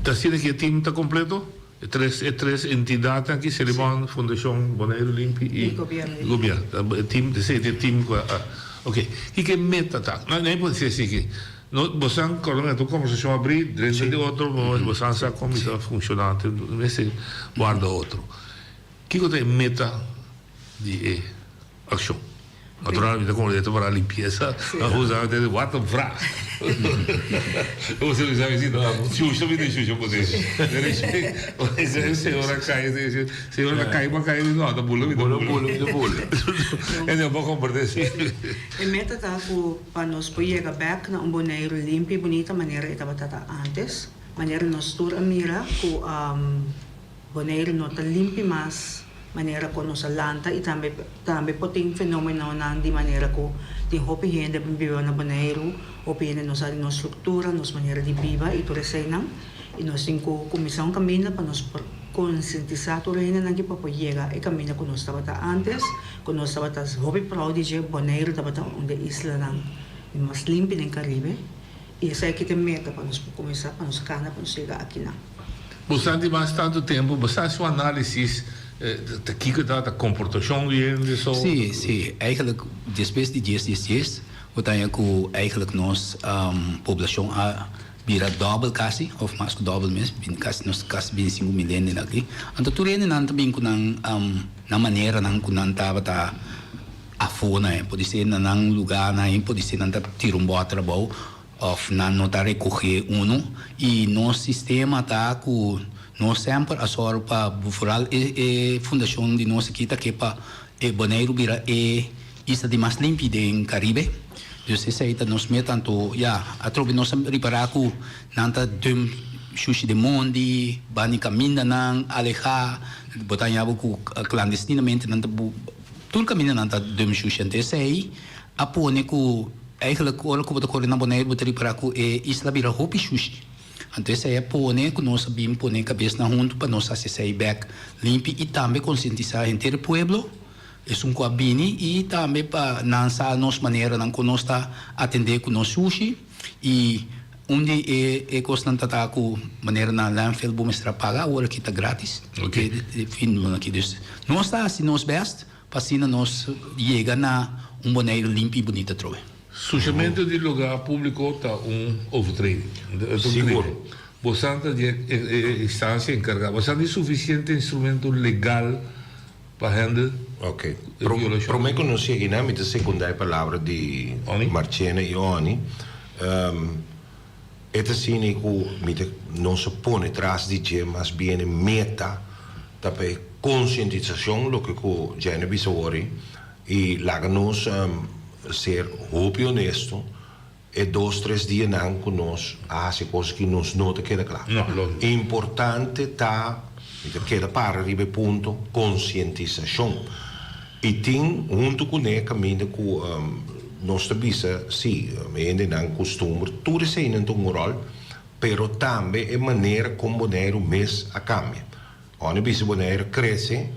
Speaker 12: Ta asina ki e team ta completo? E tres e tres entidadnan aki, Selibon, Fundashon Boneiru Limpi i Gobierno. E team, esei ta e team ku a ok. Kiko e meta ta? No no por si así ki no bosan kòrda mi a tur kombersashon abrí drenta di otro bosan sa kon mi ta funshoná mester warda otro. Kiko ta e meta di e akshon? Natural mi ta komprende ta para limpiesa, usa mi ta di wat een vraag. Bo sa mi si shusha mi ta shusha bo den. E señora kai e señora ta kai pa kai no ta bula mi ta bula.
Speaker 15: Bula mi ta bula.
Speaker 12: E no por komprende si.
Speaker 13: E meta ta ku pa nos por yega bek na un Boneiru limpi i bunita manera e tabata ta antes, manera nos tur a mira ku Boneiru no ta limpi mas manera ku nos a lanta i tambe tambe por tin fenomenonan di manera ku tin hopi hende a biba na Boneiru, hopi hende no sa di nos struktura, nos manera di biba i tur eseinan. I nos tin ku kuminsá un kaminda pa nos por konsientisá tur hendenan ki pa por yega e kaminda ku nos tabata antes, ku nos tabata hopi proud di dje, Boneiru tabata un di e islanan di mas limpi den Karibe. I esaki ta e meta pa nos por kuminsá, pa nos kana, pa nos yega akinan.
Speaker 12: Bo sa di mas tantu tempu, bo sa hasi un análisis ta kiko ta ta komportashon di hende so?
Speaker 14: Sí, sí. Eigenlijk despues di dies dies dies bo ta haña ku eigenlijk nos poblashon a bira dòbel kasi òf mas ku dòbel mes, kasi nos kasi binti sinku mil hende aki. Anto tur hendenan ta bin ku nan nan maneranan ku nan tabata afó na e. Podisé na nan lugánan ei, podisé nan ta tira un bòter abou. Of nan no ta recoge uno y nos sistema ta cu nos semper a sòru pa vooral e e fundacion di nos aki ta ke pa e Boneiru bira e isla di mas limpi den Caribe. Dus esey ta nos meta anto ya atrobe nos a ripara cu nan ta dump shushi den mondi, bani camindanan aleha, bo ta haña bo cu clandestinamente nan ta tur caminda nan ta dump shushi anto esey A pone ku eigenlijk ora ku bo ta kore na Boneiru bo ta ripará ku e isla bira hopi shushi. Anto esei a pone ku nos a bin pone kabesnan huntu pa nos hasi esei bèk limpi i tambe konsientisá henter e pueblo, esun ku a bini i tambe pa nan sa nos maneranan ku nos ta atendé ku nos shushi i un di e e kosnan ta ta ku manera na landfill bo mester a paga awor aki ta gratis e fin luna aki. Dus nos ta hasi nos bèst. Pa asina nos yega na un Boneiru limpi i bunita atrobe.
Speaker 12: Sushamentu di lugá públiko ta un overtreding.
Speaker 15: Sigur.
Speaker 12: Bosan ta di e instansia enkargá. Bosan tin sufisiente instrumento legal pa handle
Speaker 15: Ok.
Speaker 12: e violashon?
Speaker 15: Promé ku nos yega einan mi ta sekundá e palabra di Marchena i Onnie. E ta asina ku mi ta nos a pone tras di dje mas bien e meta ta pa e konsientisashon loke ku Jenny a bisa awor ei i laga nos ser hopi honesto e dos tres dianan ku nos a hasi e kos aki nos no ta keda kla. Importante ta mi ta keda para riba e punto konsientisashon. I tin huntu kuné kaminda ku nos ta bisa, sí, hendenan kustumber, tur eseinan ta un ròl, pero tambe e manera kon Boneiru mes a kambia. Ora bisa Boneiru krese,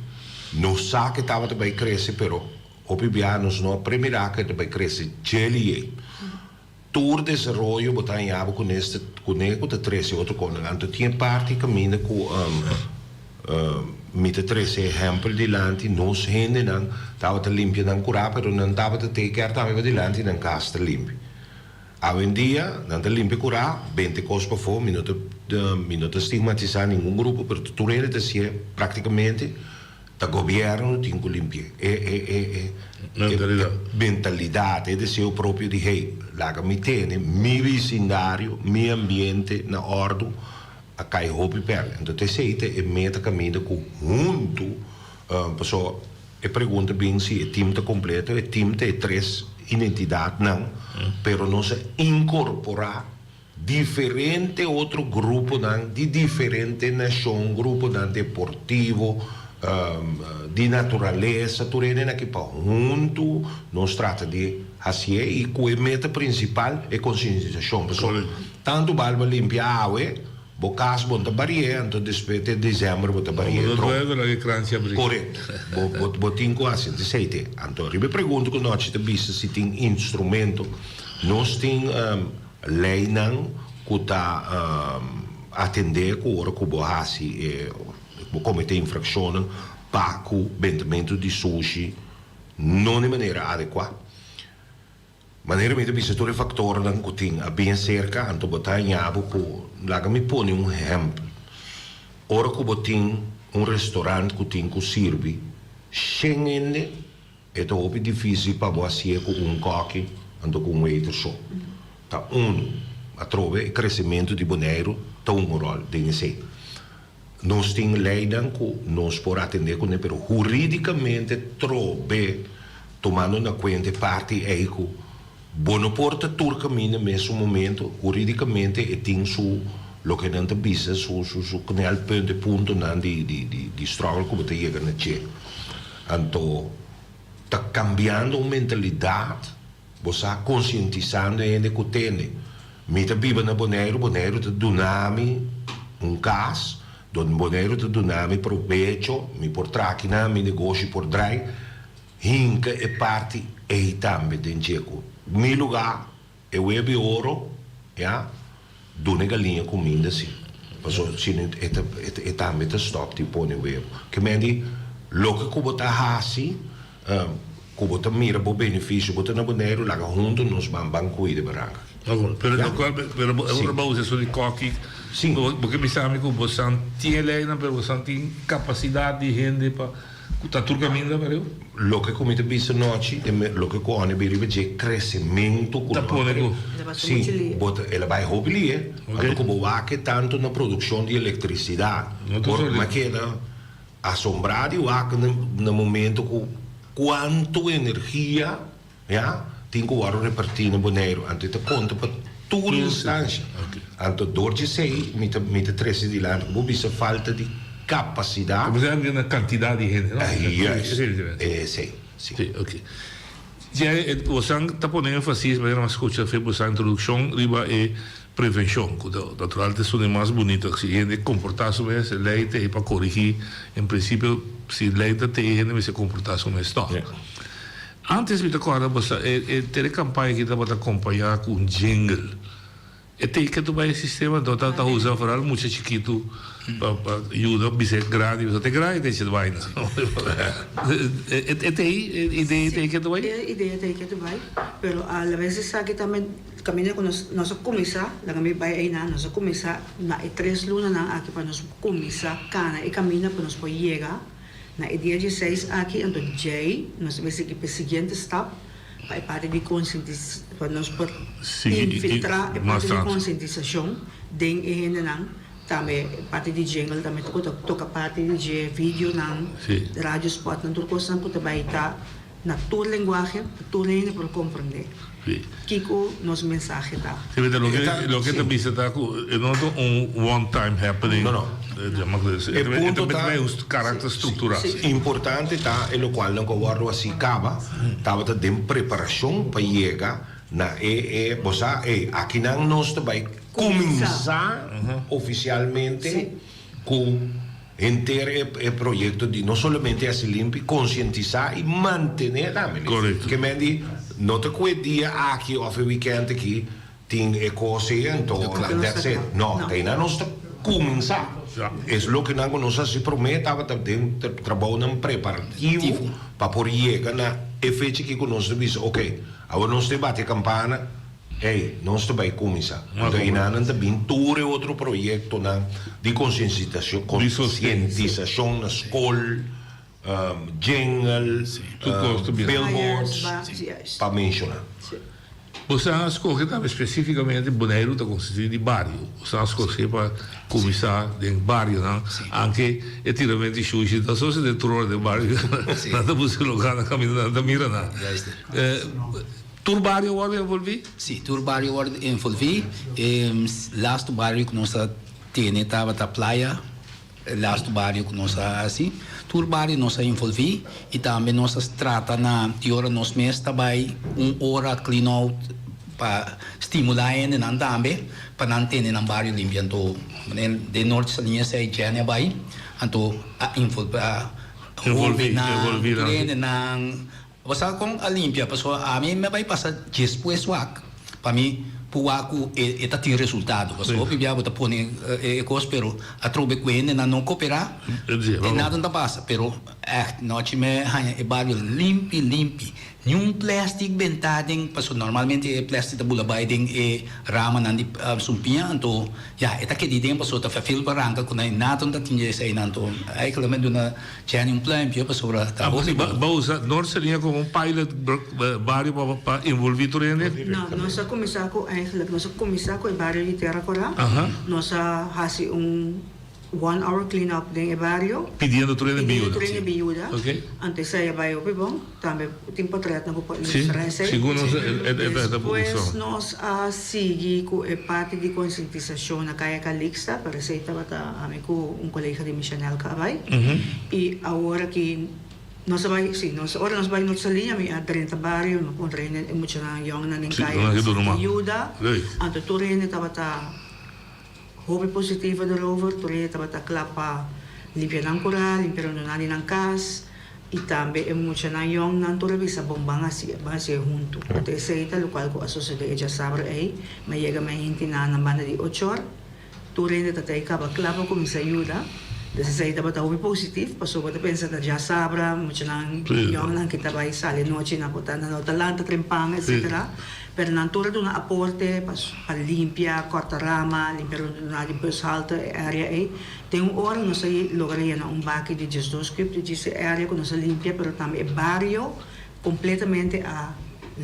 Speaker 15: nos sa ku e tabata bai krese, pero hopi biaha nos no a premirá ku e ta bai krese djelié. Tur desaroyo bo ta haña bo kuné kuné ku ta trese otro konan. Anto tin e parti kaminda ku mi ta trese ehèmpel dilanti, nos hendenan tabata limpia nan kurá pero nan tabata take care tambe pa dilanti nan kas ta limpi. Awendia nan ta limpia kurá, bente kos pafó, mi no ta mi no ta stigmatisá ningun grupo pero tur hende ta hasié praktikamente. Ta gobièrnu tin ku limpi'é. E e e e
Speaker 12: Mentalidat.
Speaker 15: E mentalidat, e deseo propio di hey, laga mi tene mi bisindario, mi ambiente na òrdu, a kai hopi pèrdè. Anto ta esei ta e meta kaminda ku huntu, pasobra e pregunta bin si e tim ta kompleto, e tim ta e tres identidatnan, pero nos a inkorporá Diferente otro gruponan di diferente nashon, gruponan deportivo, di naturalesa, tur hende aki pa huntu nos trata di hasié i ku e meta prinsipal e konsientisashon. Pasobra tantu bal bo limpia awe, bo kas bo no ta barié, anto despues te desèmber bo ta barié tro. Korekto. Bo tin ku hasi esei te. Anto riba e pregunta ku Nochi ta bisa si tin instrumento, nos tin. Leinan ku ta atendé ku ora ku bo hasi e bo kometé infrakshonnan pa ku bentamentu di sushi no di manera adekuá. Manera mi ta bisa tur e faktornan ku tin a bin aserka anto bo ta haña bo ku laga mi pone un ehèmpel. Ora ku bo tin un restorant ku tin ku sirbi shen hende. E ta hopi difísil pa bo hasié ku un kòki anto ku un waiter so. Ta unu. Atrobe e kresementu di Boneiru ta un ròl den esei. Nos tin leinan ku nos por atendé kuné pero hurídikamente trobe tumando na kuenta e parti ei ku bo no por ta tur kaminda mesun momento, hurídikamente e tin su loke nan ta bisa su su su knelpunt e puntonan di di di struggle ku bo ta yega na dje. Anto ta cambiando un mentalidad, bo sa concientisando e hende cu tende. Mi ta biba na Boneiru, Boneiru ta duna mi un cas, don Boneiru ta duna mi probecho, mi por traha akinan, mi negoshi por draai. Hinca e parti ey tambe den dje cu mi lugar. E webi oro, ya, duna e galiña kuminda si. Pasobra si no e ta e tambe ta stòp di pone webu. Ke men di loke ku bo ta hasi, ku bo ta mira bo benefisio, bo ta na Boneiru, laga huntu nos ban ban kuida e baranka.
Speaker 12: Oké, pero
Speaker 15: Ya.
Speaker 12: lokual pero bo
Speaker 15: Si.
Speaker 12: ora bo usa esun di kòki,
Speaker 15: Si.
Speaker 12: bo bo ke bisa mi ku bo san tin e leinan pero bo san tin kapasidat di hende pa Ku ta tur kaminda pareu.
Speaker 15: Loke ku mi ta bisa nochi, e me loke ku Onnie bin riba dje kresementu ku
Speaker 12: Ta pone ku.
Speaker 15: Si, bo ta el a bai hopi lie, anto ku bo wak e tantu na produkshon di elektrisidat.
Speaker 12: No ta
Speaker 15: Por
Speaker 12: soli.
Speaker 15: mi a keda asombrá di wak na na momento ku kuantu energia. Ya, tin ku wòrdu repartí na Boneiru, anto e ta konta pa tur instansha. Anto dor di esei mi ta mi ta trese dilanti ku bo bisa falta di kapasidat.
Speaker 12: Bo bisa na kantidat di hende, no?
Speaker 15: Juist, esei, si.
Speaker 12: Si, oke. Jerry, bosan ta pone énfasis, manera mi a skucha fe bosan introdukshon riba e prevenshon, ku ta natural ta esun di mas bunito. Si hende komportá su mes, e lei ta ei pa korigí. En prinsipio, si lei ta tei, hende mester komportá su mes tòg. Antes mi ta corda bosa e e tere campaña aki tabata acompaña cu un jingle. E teken tu bay e sistema enton ta ta usa vooral mucha chikitu pa pa yuda bisa e grandi pasobra te grandi ta echa vaina. E e tei e idea tei ke tu bay?
Speaker 13: E idea tei ke tu bay pero a la vez esaki tambe caminda cu nos nos a cuminsa laga mi bay eynan nos a cuminsa na e tres lunanan aki pa nos cuminsa cana e caminda pa nos por yega Na e dia dieseis aki anto djei nos ta bay sigui p'e siguiente stap pa e parti di konsientis pa nos por infiltrá e parti di konsientisashon den e hendenan tambe e parti di jingle tambe ku ta toka parti di dje videonan radio spotnan tur kosnan ku ta bay ta na tur lenguahe pa tur hende por komprendé kiko nos mensahe ta.
Speaker 12: Sí, pero loke, loke ta bisa ta ku e no ta un one time happening.
Speaker 15: No, no.
Speaker 12: E
Speaker 15: punto ta
Speaker 12: E un karakter struktural.
Speaker 15: Importante ta e lokualnan ku a wòrdu hasi kaba tabata den preparashon pa yega na e e bo sa ey akinan nos ta bai kuminsá ofisialmente ku Henter e proyecto di no solamente haci limpi, concientisa y mantene tambe.
Speaker 12: Correcto.
Speaker 15: Ke men di no ta cu e dia aki of e weekend aki tin e cos ey anto that's it. No, ta eynan nos ta cuminsa. Es loke nan cu nos haci prome tabata den trabounan preparativo pa por yega na e fecha aki cu nos ta bisa ok, awor nos ta bati e campana. Hey, nos ta bai kuminsá. Anto einanan ta bin tur e otro proyektonan di konsientisashon na skol. Jingle, billboards, pa menshoná.
Speaker 12: Boso a skohe tambe spesífikamente Boneiru ta konsistí di bario. Boso a skohe pa kuminsá den barionan, anke e tiramentu di shushi ta sosodé tur ora den bario. Nan ta buska lugá nan kaminda nan ta mira nan. Tur bario wòrdu envolví?
Speaker 14: Sí, tur bario wòrdu envolví. E lastu bario ku nos a tene tabata Playa. E lastu bario ku nos a hasi, tur bario nos a involví i tambe nos a trata na di ora nos mes ta bai un ora clean out pa stimulá hendenan tambe pa nan tene nan bario limpi. Anto den Norte Saliña esei Jenny a bai anto a involví a hóbennan, tur hendenan. Bo sa kon a limpia? Pasobra ami me bai pasa despues wak pa mi por wak ku e ta tin resultado. Pasobra hopi bia bo ta pone e kos pero atrobe ku hendenan no koperá e nada no ta pasa. Pero ègt nochi me haña e bario limpi limpi. Niun plèstik bentá den pasobra normalmente e plèstik ta bula bai den e ramanan di sumpiña anto ya e ta keda den pasobra ta fèfil pa ranka ku nan nada no ta tin eseinan. Anto eigenlijk mi a duna Jenny un pluimpje pasobra ta hopi bon.
Speaker 12: Bo usa Noord Saliña como un pilot bario pa envolvi tur hende?
Speaker 13: No, nos a cuminsa cu eigenlijk nos a cuminsa cu e bario di Tera Cora. Nos a haci un one hour clean up den e bario.
Speaker 12: Pidiendo tur hende
Speaker 13: biuda. Pidiendo tur hende biuda. Anto esey a bay hopi bon. Tambe tin potretnan ku por ilustra esei.
Speaker 12: Segun nos e ta
Speaker 13: Despues nos a sigui ku e parti di konsientisashon na Kaya Calixta, pero esei tabata ami ku un kolega di mi Chanel ku a bai. I awor aki nos a bai, si, nos ora nos bai Noord Saliña mi a drenta bario, mi a puntra hende e muchanan yòngnan den kaya si yuda. Anto tur hende tabata Hopi positivo erover, tur hende tabata kla pa limpia nan kura, limpia rondona di nan kas i tambe e muchanan yòngnan tur a bisa bon ban hasi, ban hasié huntu. Anto esei ta lokual ku a sosodé e djasabra ei. Mi a yega mi a hinti nan na banda di ochor, tur hende ta ta kaba kla pa kuminsá yuda. Dus esei tabata hopi positif pasobra bo ta pensa ta djasabra muchanan yòngnan ki ta bai sali anochi nan por ta nan no ta lanta trempan etsetera. Pero nan tur a duna aporte pa pa limpia, kòrta rama, limpia rondona di bushalte, e area ei. Den un ora nos a logra yena un baki di diesdos kub di djis e area ku nos a limpia, pero tambe e bario kompletamente a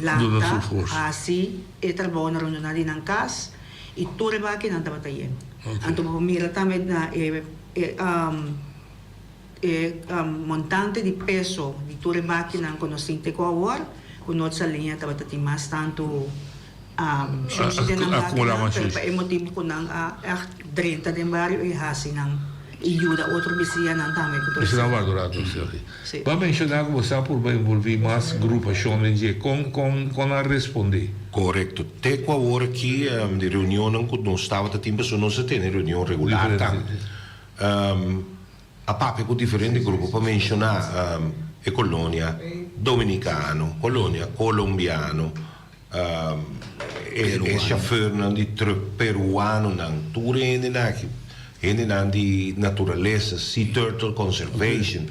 Speaker 13: lanta hasi e trabou na rondona di nan kas i tur e bakinan tabata yen. Anto bo por mira tambe na e e. E montante di peso di tur e bakinan ku nos tin te ku awor, ku Noord Saliña tabata tin mas tantu shushi den nan bakinan, pero pa e motibu ku nan a ègt drenta den bario i hasi nan i yuda otro bisiñanan tambe ku tur
Speaker 12: esei.
Speaker 13: Si.
Speaker 12: Bo a menshoná ku bo sa purba envolví mas grupashon den dje. Kon kon kon nan a respondé?
Speaker 15: Korekto. Te ku awor aki di reunionnan ku nos tabata tin pasobra nos a tene reunion regular tambe. A papia ku diferente grupo pa menshoná e kolonia dominikano, kolonia kolombiano, e shofèrnan di trùk peruanonan, tur e hendenan aki, hendenan di naturalesa, Sea Turtle Conservation,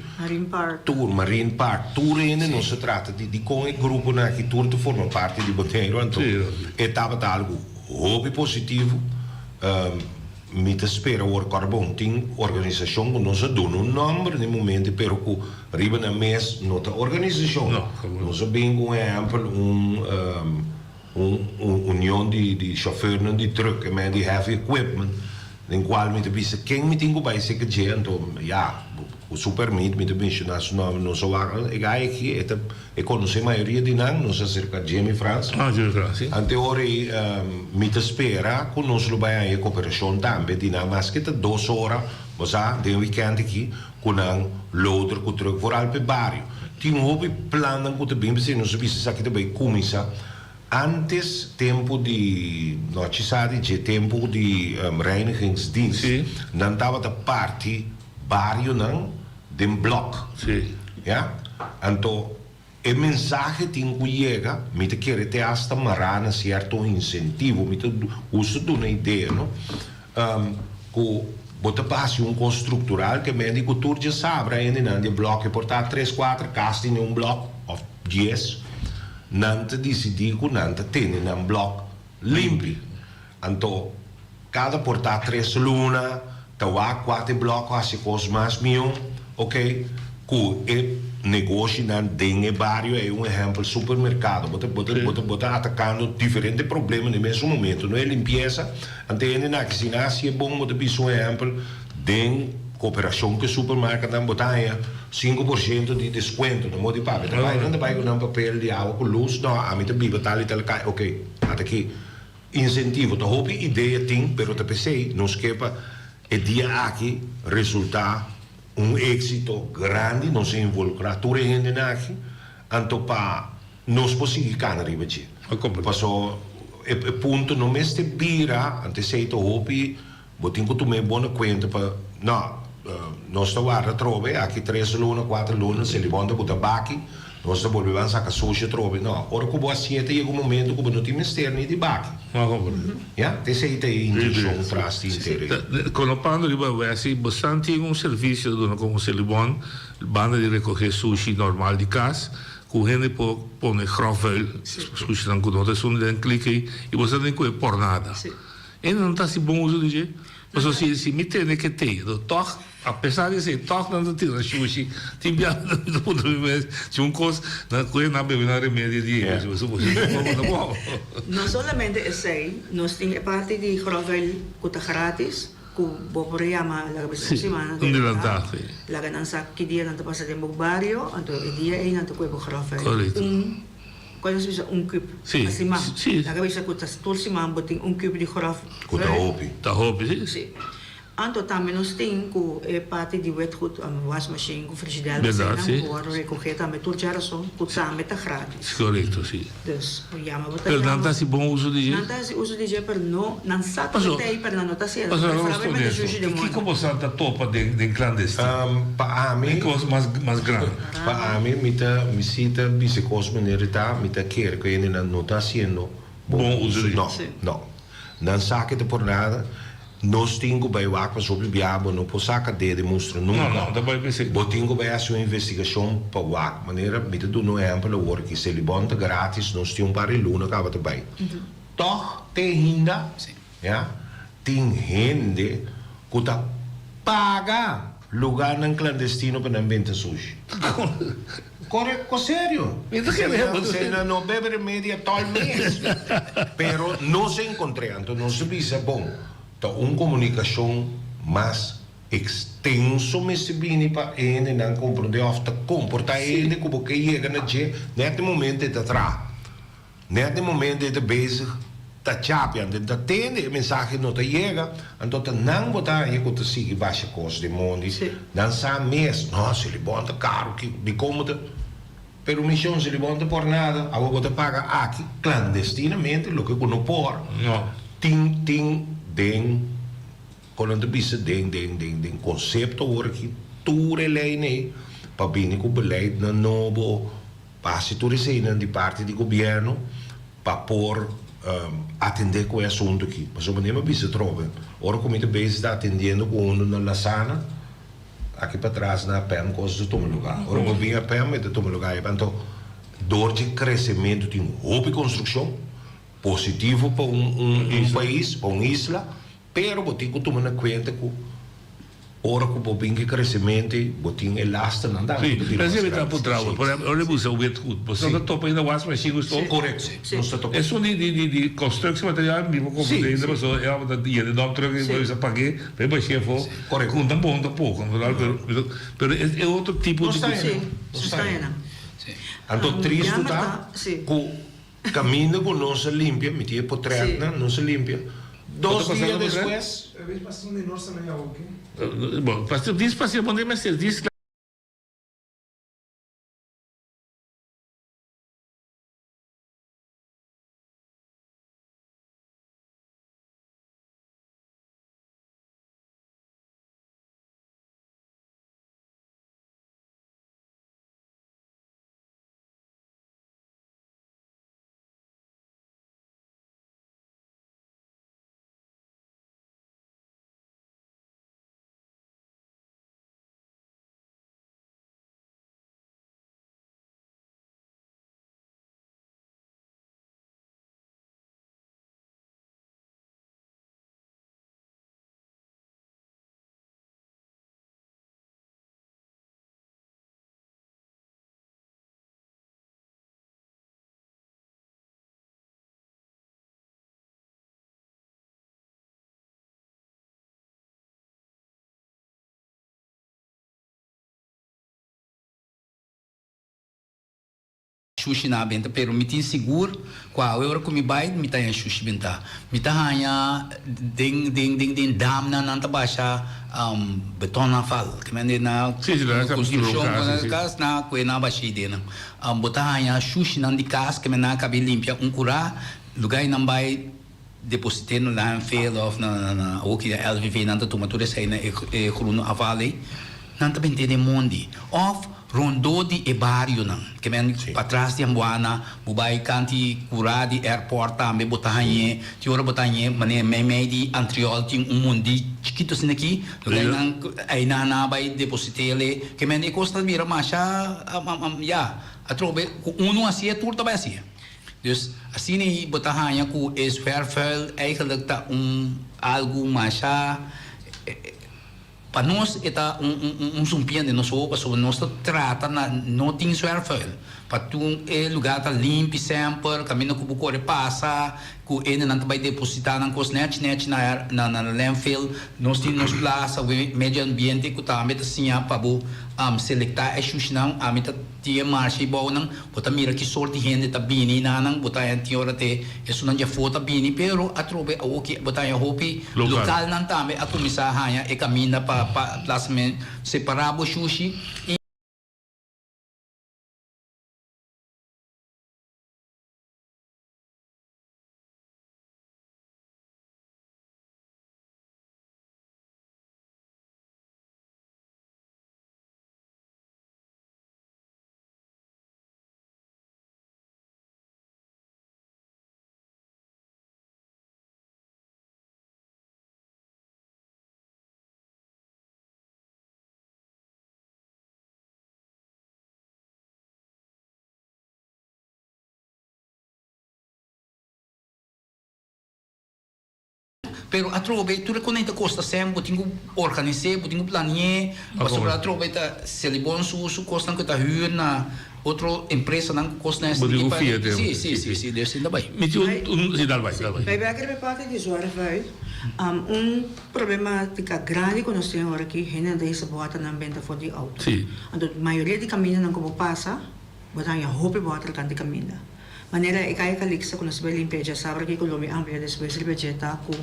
Speaker 15: tur, Marine Park, tur hende nos a trata di dikon e gruponan aki tur ta forma parti di Boneiru, anto e tabata algu hopi positivo. Mi ta spera awor Carbon tin organisashon ku nos a duna un nòmber den momento pero ku riba nan mes no ta organisashon. Nos a bin ku un ehèmpel un un union di di shòfernan di trùk e men di heavy equipment den kual mi ta bisa ken mi tin ku bai seka dje anto ya ku su pèrmit mi ta menshoná su nòmber nos a wak e gai aki e ta E konosé mayoria di nan, nos a serka Jimmy Frans.
Speaker 12: Ah, Jimmy Frans, si.
Speaker 15: Ante ora ei mi ta spera ku nos lo bai haña e koperashon tambe di nan, maske ta dos ora, bo sa, den wikènt aki, ku nan loader ku trùk vooral p'e bario. Tin hopi plannan ku ta bin, p'esei nos a bisa esaki ta bai kuminsá antes tempu di nochi sa di dje tempu di reinigingsdienst, nan tabata parti barionan den blòk. Ya? Anto e mensahe tin ku yega, mi ta kere te asta mará na sierto insentivo, mi ta gusta duna idea no, ku bo ta hasi un kos struktural ke mende ku tur dje sabra hendenan di e blòk e por ta tres kuater kas tin den un blòk òf dies, nan ta disidí ku nan ta tene nan blòk limpi. Anto kada por ta tres luna ta wak kuater blòk hasi kos mas mihó, ok. Ku e negoshinan den e bario ei, un ehèmpel supermerkado, bo ta bo ta bo ta bo ta atakando diferente problema den mesun momento, no e limpiesa, anto e hendenan aki si nan hasi e bon, bo ta bisa un ehèmpel den koperashon ku e supermarketnan bo ta haña 5% di deskuento, no modi papia ta bai nan ta bai ku nan papel di awa ku lus, no ami ta biba tal i tal kai, oke ata aki insentivo, ta hopi idea tin pero ta p'esei nos ke pa e dia aki resultá. Un éxito grandi, nos a involucra tur e hendenan aki, anto pa nos por sigui cana riba dje. Paso e punto no mester bira, anto esey ta hopi, bo tin cu tuma e bon na cuenta pa, no, nos ta warda atrobe, aki tres luna, cuater luna, Selibon ta buta baki, nos ta bolbe ban saca sushi atrobe. No, ora cu bo hacié ta yega un momento cu bo no tin mester ni di baki. Ya, ta esey ta e intencion tras di inter.
Speaker 12: Konopando riba Wesy, bosan tin un servisio ta duna komo Selibon, banda di rekohe sushi normal di kas, ku hende por pone grofvuil, sushinan ku no ta esun den klik ei, i bosan tin ku e pornada. Hende no ta hasi bon uso di dje? Pasobra si si mi tende ke te, tòg apesar di esei tòg nan ta tira shushi, tin bia mi ta puntra mi mes si un kos nan kohe nan bebe nan remedio di e
Speaker 13: No solamente esei, nos tin e parti di grofvuil ku ta gratis, ku bo por yama laga bisa un simana adelantá, laga nan sa ki dia nan ta pasa den bo bario, anto e dia ei nan ta kohe bo grofvuil. Un. Kua nos bisa un kup pa siman? Laga bisa ku ta tur siman bo tin un kup di grof
Speaker 15: Ku ta hopi.
Speaker 12: Ta hopi, si.
Speaker 13: Si. Anto tambe nos tin ku e parti di wetgoed, wasmachine ku frigidèr ku eseinan ku bo wòrdu rekohé tambe tur djarason ku tambe ta gratis.
Speaker 12: Korekto, si.
Speaker 13: Dus bo yama bo ta
Speaker 12: Pero nan
Speaker 13: yama.
Speaker 12: ta hasi bon uso di dje?
Speaker 13: Nan ta hasi uso di dje pero no nan sa ku
Speaker 12: Paso
Speaker 13: ta ei pero nan no ta hasi.
Speaker 12: Paso nos ta
Speaker 13: Preferablemente
Speaker 12: honesto.
Speaker 13: shushi di
Speaker 12: Kiko
Speaker 13: moda.
Speaker 12: bo sa ta topa den den klandestin?
Speaker 15: Pa ami.
Speaker 12: E kos mas mas grandi.
Speaker 15: Pa ami mi ta mi si ta bisa kos manera ta mi ta kere ku hendenan no ta hasiendo bon uso no no nan sa ke ta por nada nos tin ku bai wak pasobra bia bo no por saka dede mustra nunka bo tin ku bai hasi un investigashon pa wak manera mi ta duna un ehempel awor ki selibon ta gratis nos tin un par di luna kaba ta bai tòg te hinda ya tin hende ku ta paga. Lugarnan clandestino pa nan benta sushi. Core co serio. Se nan no bebe remedi atol mes. Pero nos a encontr'e. Anto nos a bisa, bon, ta un comunicacion mas extenso mester bini pa e hendenan comprende of ta comporta e hende cu bo ke yega na dje net e momento e ta traha. Net e momento e ta bezig ta chapia, anto e ta tende e mensahe no ta yega, anto ta nan bo ta haña ku ta sigui basha kos den mondi, nan sa mes, no, Selibon ta karu, kiko, dikon bo ta, pero mi shon Selibon ta por nada, awor bo ta paga aki klandestinamente loke ku no por, tin tin den, kon nan ta bisa den den den den konsepto awor aki tur e lei nei pa bini ku beleidnan nobo. Pa hasi tur eseinan di parti di gobièrnu pa por atendé ku e asuntu aki. Pasobra manera mi a bisa atrobe, ora ku mi ta bezig ta atendiendo ku unu na Lasana, aki patras na APEM kos ta tuma lugá. Ora ku bin APEM e ta tuma lugá ei. Anto dor dje kresementu tin hopi konstrukshon positivo pa un pais, pa un isla, Pero bo tin ku tuma na kuenta ku ora ku bo bin ku e kresementu ei, bo tin e lasternan tambe ku ta bira mas
Speaker 12: Esei mi ta
Speaker 15: grandi.
Speaker 12: puntra bo. Por ehempel, ora bo usa witgoed, bo sa ta topa ainda wasmachine ku stoof?
Speaker 15: Korekto, nos ta topa.
Speaker 12: Esun di di di konstruksiematerial mi por komprende ainda pasobra e hòmber ta yena dòm trùk i bo bisa pag'é pa e bash'é afó.
Speaker 15: Korekto.
Speaker 12: Ku ta bon tampoko, pero pero e otro tipo
Speaker 15: Nos
Speaker 12: di.
Speaker 15: ta hena, nos ta hena. Anto tristu ta ku Caminda cu nos a limpia, mi tin e potretnan, nos a limpia. Dos dia despues.
Speaker 12: Bon, dis pasia, bon mester dis.
Speaker 14: shushi nan a benta pero mi tin sigur ku awe ora ku mi bai mi ta haña shushi bentá. Mi ta haña den den den den damnan nan ta basha beton afval ke men na konstrukshon ku kas nan a kue nan a basha ei den nan. Bo ta haña shushinan di kas ke men nan a kabi limpia un kurá lugá ei nan bai deposit'é na landfill òf na na hoki di LVV nan ta tuma tur esei na e groene afval ei nan ta bent'é den mondi òf rondó di e barionan ke men patras di Ambuana bo bai kanti kurá di airport tambe bo ta hañ'é tin ora bo ta hañ'é manera meimei di Antriol tin un mondi chikitu asina aki lo ei nan ei nan a bai deposit'é ke men e kos ta bira masha ya atrobe ku unu hasié tur ta bai hasié. Dus asina ei bo ta haña ku e zwerfvuil eigenlijk ta un algu masha pa nos e ta un un sumpia den nos ojo pasobra nos ta trata na no tin zwerfvuil pa tur e lugar ta limpi semper kaminda ku bo kore pasa ku hendenan ta bai deposita nan kos nèchi nèchi na na landfill nos tin nos plasa medio ambiente ku tambe ta siña pa bo selektá e shushinan ami ta Tin e marsha i bounan, bo ta mira ki sort di hende ta bini na nan, bo ta haña tin ora te esunnan djafó ta bini, pero atrobe awoki bo ta haña hopi lokalnan tambe a kuminsá haña e kaminda pa pa plasmen separá bo shushi i. Pero atrobe tur e konen ta kosta sèn, bo tin ku organis'é, bo tin ku plani'é, pasobra atrobe ta Selibon su su kosnan ku e ta hür na otro empresanan ku kosnan
Speaker 12: Bo tin ku fia den.
Speaker 14: Si, si, si, si, des ta bai.
Speaker 12: Mi tin un, un, si dal bai, dal bai.
Speaker 13: Bai bek riba e parti di zwerfvuil, un problematica grandi ku nos tin awor aki, hendenan ta hisa bòternan benta for di outo. Anto mayoria di kamindanan ku bo pasa, bo ta haña hopi bòter kant di kaminda. Manera e kaya Calixta ku nos bai limpia djasabra aki ku lo mi amplia despues riba dje ta ku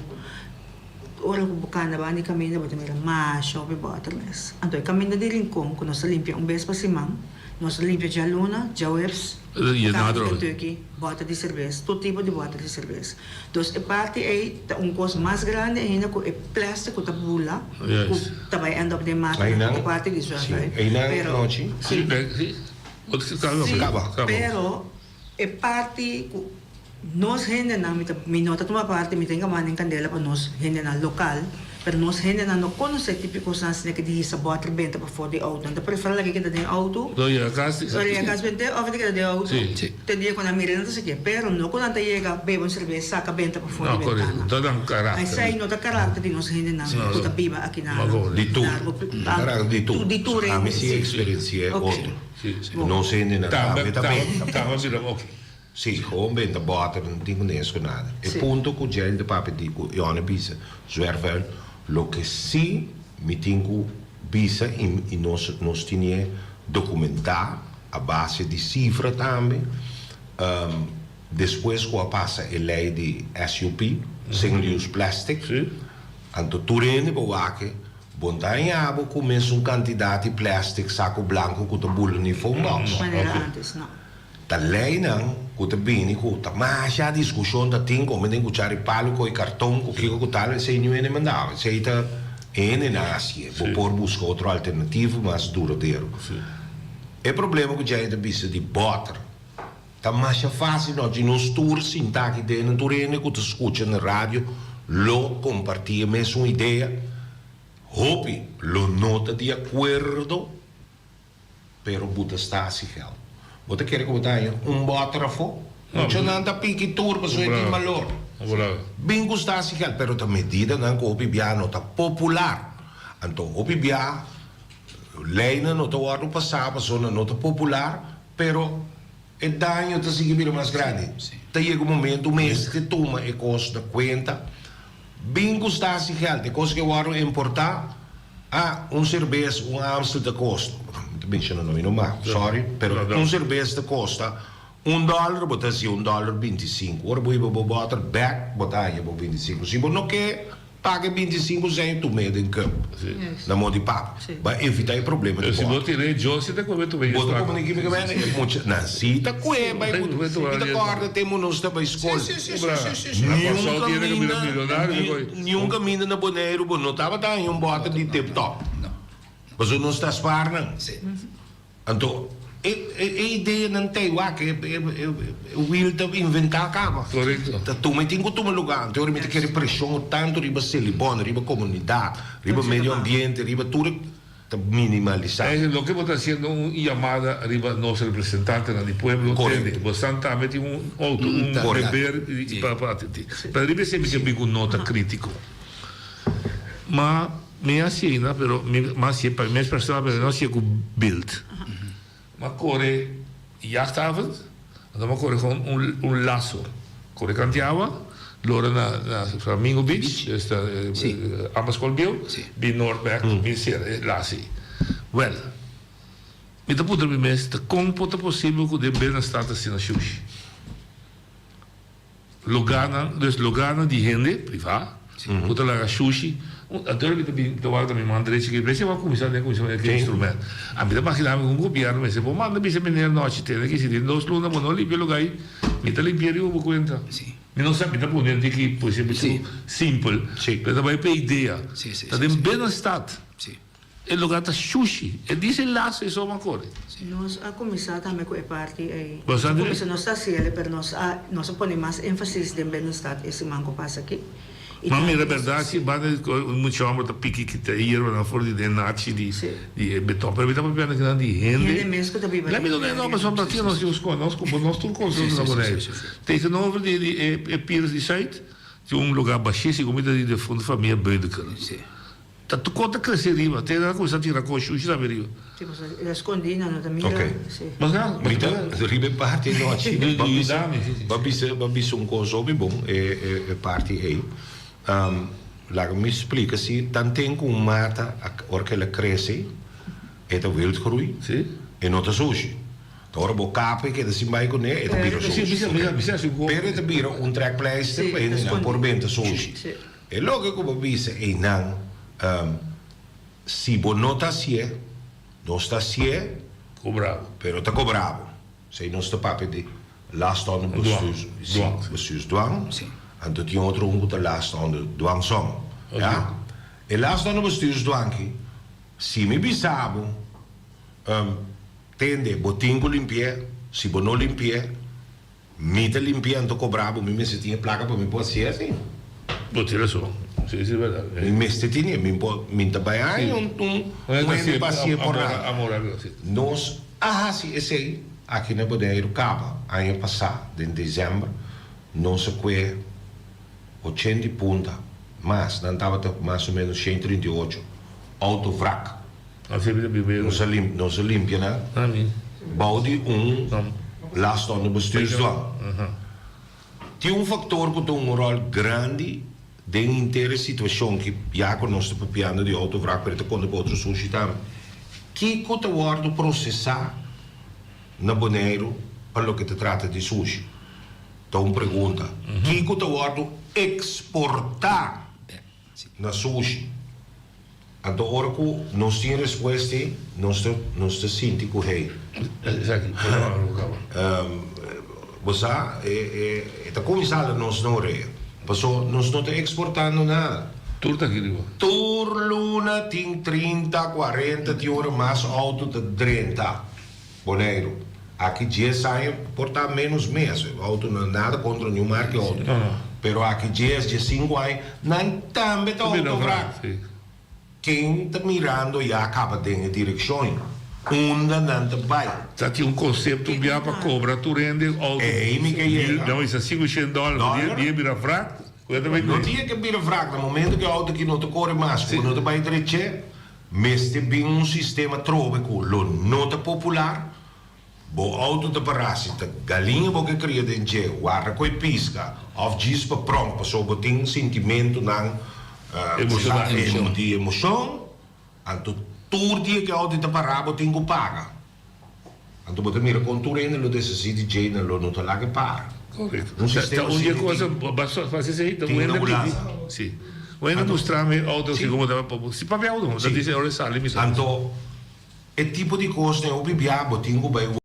Speaker 13: ora ku bo kanda banda di kaminda bo ta mira masha hopi bòter mes. Anto e kaminda di Rincon ku nos ta limpia un bes pa siman, nos ta limpia djaluna, djaweps, kaba di Kentucky, bòter di serbes, tur tipo di bòter di serbes. Dus e parti ei ta un kos mas grandi ainda ku e plastic ku ta bula ku ta bai end up den mata e parti di zwerfvuil. Pero
Speaker 12: Si.
Speaker 13: Sí, pero e parti ku nos hendenan, mi ta mi no ta tuma parti, mi tin kaba den kandela pa nos hendenan lokal, pero nos hendenan no konosé tipo kosnan asina ke di hisa bòter benta pafó di outo. Nan ta preferá laga keda den outo,
Speaker 12: Lo yega kas,
Speaker 13: lo yega kas bent'é òf ta keda den outo te dia ku nan mira nan ta sikié, pero no ku nan ta yega bebe un serbes saka benta pafó di bentana.
Speaker 12: No, korekto, ta nan
Speaker 13: Esei no ta karakter di nos hendenan ku ta biba aki na
Speaker 15: Di tur, karakter di tur.
Speaker 13: Di tur
Speaker 15: Ami
Speaker 13: hende,
Speaker 15: si
Speaker 13: sí.
Speaker 15: eksperensi'é otro.
Speaker 12: Sí, sí.
Speaker 15: Nos hendenan
Speaker 12: Tambe,
Speaker 15: tambe ta
Speaker 12: tambe,
Speaker 15: benta
Speaker 12: tambe
Speaker 15: bòter.
Speaker 12: bira oké.
Speaker 15: Sí, gewoon benta bòter, no tin ku nes ku nada. E
Speaker 13: Sí.
Speaker 15: punto ku Jane ta papia di ku Yonne bisa, zwerfvuil, loke sí mi tin ku bisa i i nos nos tinie dokumentá a base di sifra tambe, despues ku a pasa e lei di SUP, Single Use Plastic, anto tur hende por wak Bo ta haña bo ku mesun kantidat di plèstik saku blanku ku ta bula ni foambox.
Speaker 13: Manera antes, no.
Speaker 15: Ta leinan ku ta bini ku ta masha diskushon ta tin komo den kuchara di palu ku e karton ku kiko ku tal esei niun hende manda esei ta hende nan hasié bo por buska otro alternativa mas duradero. E problema ku djei ta bisa di bòter ta masha fásil no di nos tur sinta aki den tur hende ku ta skucha na radio lo kompartí e mesun idea hopi lo no ta di akuerdo pero bo ta sta hasi geld bo ta kere ku bo ta haña un bòter afó muchanan ta piki tur pasobra e tin balor bin ku sta hasi geld pero ta medidanan ku hopi bia no ta popular anto hopi bia leinan no ta wòrdu pasá pasobra no ta popular Pero e daño ta sigui bira mas grandi. Ta yega un momento mester tuma e kos na kuenta. Bin ku stasi geld, e kos ke wòrdu importá, ah, un serbes, un Amstel ta kosta, mi ta menshona nomi no mas, sorry, pero un serbes ta kosta. Un dòler bo ta hasi un dòler bintisinku. Ora bo hiba bo bòter bèk bo ta haña bo bintisinku. Si bo no ke paga e bintisinku sèn tum'é den kùp na mon di papa. Bo a evitá e problema di
Speaker 12: Pero si bo
Speaker 15: bòter.
Speaker 12: tir'é Josie ta kome tum'é
Speaker 15: Bo ta kome den kimikamente e mucha nan si ta kue bai ku mi ta kòrda tempu nos ta bai skol.
Speaker 12: Na Kòrsou tiene ke bira milionario
Speaker 15: Ni un kaminda na Boneiru bo no tabata haña un bòter di tip top. Pasobra nos ta spaar nan. Anto e e ideanan ta igual ke e e wiel ta inventá kaba.
Speaker 12: Korekto.
Speaker 15: Ta tuma e tin ku tuma lugá. Anto ora mi ta kere preshon tantu riba Selibon, riba komunidat, riba medio ambiente, riba tur e ta minimalisá.
Speaker 12: E loke bo ta hasiendo un yamada riba nos representantenan di pueblo tende. Bo san tambe tin un outo, un deber pa pa atendé. Pero riba esei mi ke bin ku nota kritiko. Ma. Mi a hasié pero mi a hasié pa mi mes persona pero mi no hasié ku bild. Mi a kore jachthaven, anto mi a kore kon un un laso. Kore kanti awa, lora na na Flamingo Beach, esta ambas kol bieu, bin noord bek, mi sera e laso ei. Wèl, mi ta puntra mi mes, ta kon por ta posibel ku den binnenstad asina shushi? Lugarnan, dus lugarnan di hende privá ku ta laga shushi. Anto mi ta bin ta wak na mi man drechi ki mester wak kuminsá den kuminsá ku e instrument. Ami ta imaginá mi ku un gobièrnu mester por manda bisa meneer nochi tene ki si den dos luna bo no limpia e lugá ei, mi ta limpia riba bo kuenta. Mi no sa, mi ta pone di ki por esempel simpel, pero ta bai pa e idea. Ta den binnenstad. E lugar ta shushi. E dice lazo e soma kore.
Speaker 13: Nos a kuminsá tambe ku e parti ei.
Speaker 12: Nos a
Speaker 13: kuminsá, nos ta hasiel, pero nos a nos a pone mas énfasis den Binnenstad e siman ku pasa aki. I
Speaker 12: Ma
Speaker 13: tambe
Speaker 12: mira
Speaker 13: nos
Speaker 12: bèrdat si banda di un mucha hòmber ta piki kita e yerbanan for di den nachi di di e beton. Pero mi ta papiando kinan di hende.
Speaker 13: Hende mes ku ta biba
Speaker 12: Lami
Speaker 13: den
Speaker 12: duna e
Speaker 13: e
Speaker 12: nòmber
Speaker 13: área.
Speaker 12: pasobra tin nos tin skol nos ku nos tur konosé nos na Boneiru. Tegenover di di e e piers di Zuid tin un lugar bashí segun mi ta di defunto famia Beudeker. Ta tur kos ta krese riba, te nan a kuminsá tira kos shushi tambe riba.
Speaker 13: Si, pasobra el a skondí, nan no ta mira.
Speaker 15: Ok.
Speaker 13: Si.
Speaker 15: Mi ta riba e parti anochi. Bo bisa, bo bisa, bo bisa un kos hopi bon, e, e, e parti ei. Laga mi splika si tanten ku un mata a, ora ku el a krese, e ta wildgroei, e no ta sushi. Ta ora bo kapa e keda sin bai kuné, e ta bira sushi. Pero e ta bira un trekpleister pa hendenan por benta sushi. E loke ku bo bisa einan, si bo no ta hasié, nos ta hasié, pero ta kobra bo. Esei nos ta papia di last onder bestuurs, si, bestuursdwang, anto tin otro un ku ta last onder dwangsom. Ya? E last onder bestuursdwang ki, si mi bisa bo, tende, bo tin ku limpi'é, si bo no limpi'é, Mi ta limpia anto cobra bo, mi mester tin e placa pa mi por haci esey.
Speaker 12: Bo tin razon, si si berdad.
Speaker 15: Mi mester tin e, mi por, mi ta bay haña un un hende pa haci e por nan. Nos a haci esey aki na Boneiru caba aña pasa den december, nos a cue ochenta i punta mas, nan tabata mas o menos 138 auto wrak. Nos a lim nos a limpia nan bou di un last onder bestuursdwang. Tin un factor cu ta un rol grandi den henter e situacion ki ya cu nos ta papiando di autovrak pero e ta conta pa otro sushi tambe. Kico ta wordo procesa na Boneiru pa loke ta trata di sushi? Ta un pregunta. Kico ta wordo exporta na sushi? Anto ora ku nos tin respuesta ei, nos ta nos ta sinti ku hey, bo sa, e e e ta kuminsá la nos na orea. Paso nos no ta eksportando nada.
Speaker 12: Tur ta aki riba.
Speaker 15: Tur luna tin trinta, kuarenta, tin ora mas outo ta drenta Boneiru. Aki dies aña por ta ménos mes. Outo no nada kontra niun marka di outo. Pero aki dies, diesinku aña nan tambe ta outo wrak. Ken ta mirando ya kaba den e direkshon unda nan ta bai?
Speaker 12: Ta tin un konsepto bia pa kobra tur hende outo.
Speaker 15: Ei mi ke yega.
Speaker 12: Nan bisa sinku shen dòler, dia bira wrak.
Speaker 15: No dia ke bira wrak, na momento ku e outo aki no ta kore mas, ku no ta bai dreche. Mester bin un sistema trobe ku lo no ta popular, bo outo ta pará si ta galiña bo ke kria den dje, warda ku e piska òf djis pa pronk pasobra bo tin sintimentunan di emoshon, anto tur dia ku e outo ta pará bo tin ku paga. Anto bo ta mira kon tur hende lo deshasí di dje i nan lo no ta laga e para.
Speaker 12: Correcto.
Speaker 15: Un sistema
Speaker 12: Ta un
Speaker 15: asina
Speaker 12: di e cosa
Speaker 15: tin
Speaker 12: basta fácil esei ta
Speaker 15: tin
Speaker 12: un
Speaker 15: na
Speaker 12: hende pidi.
Speaker 15: Hulanda.
Speaker 12: Sí. Un hende
Speaker 15: Anto
Speaker 12: mustra mi e auto
Speaker 15: sí.
Speaker 12: si como ta pa si papia auto ta
Speaker 15: Sí.
Speaker 12: dice ora e sali mi sa.
Speaker 15: Anto e tipo di kosnan hopi bia bo tin ku bai.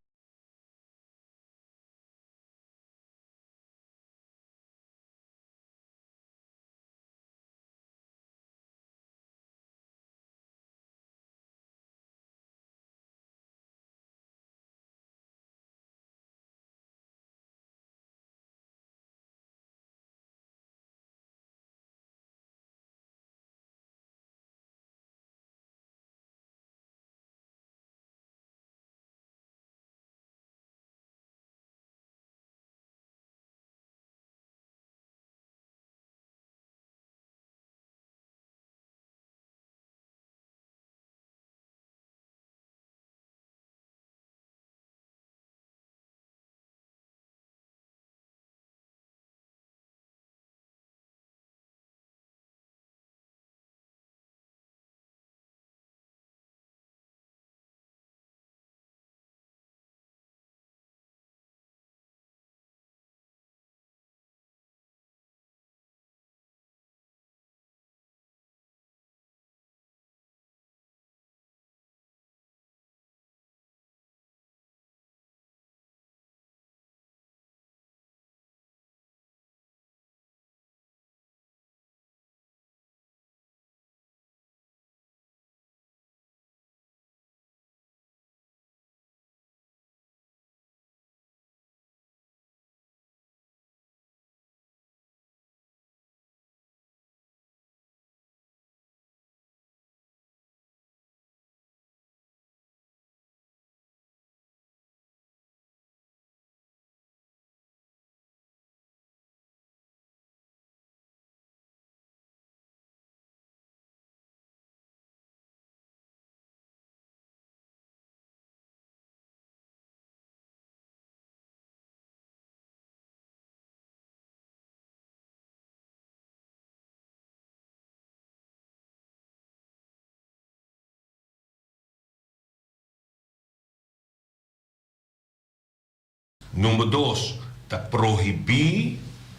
Speaker 15: Number dos, ta prohibí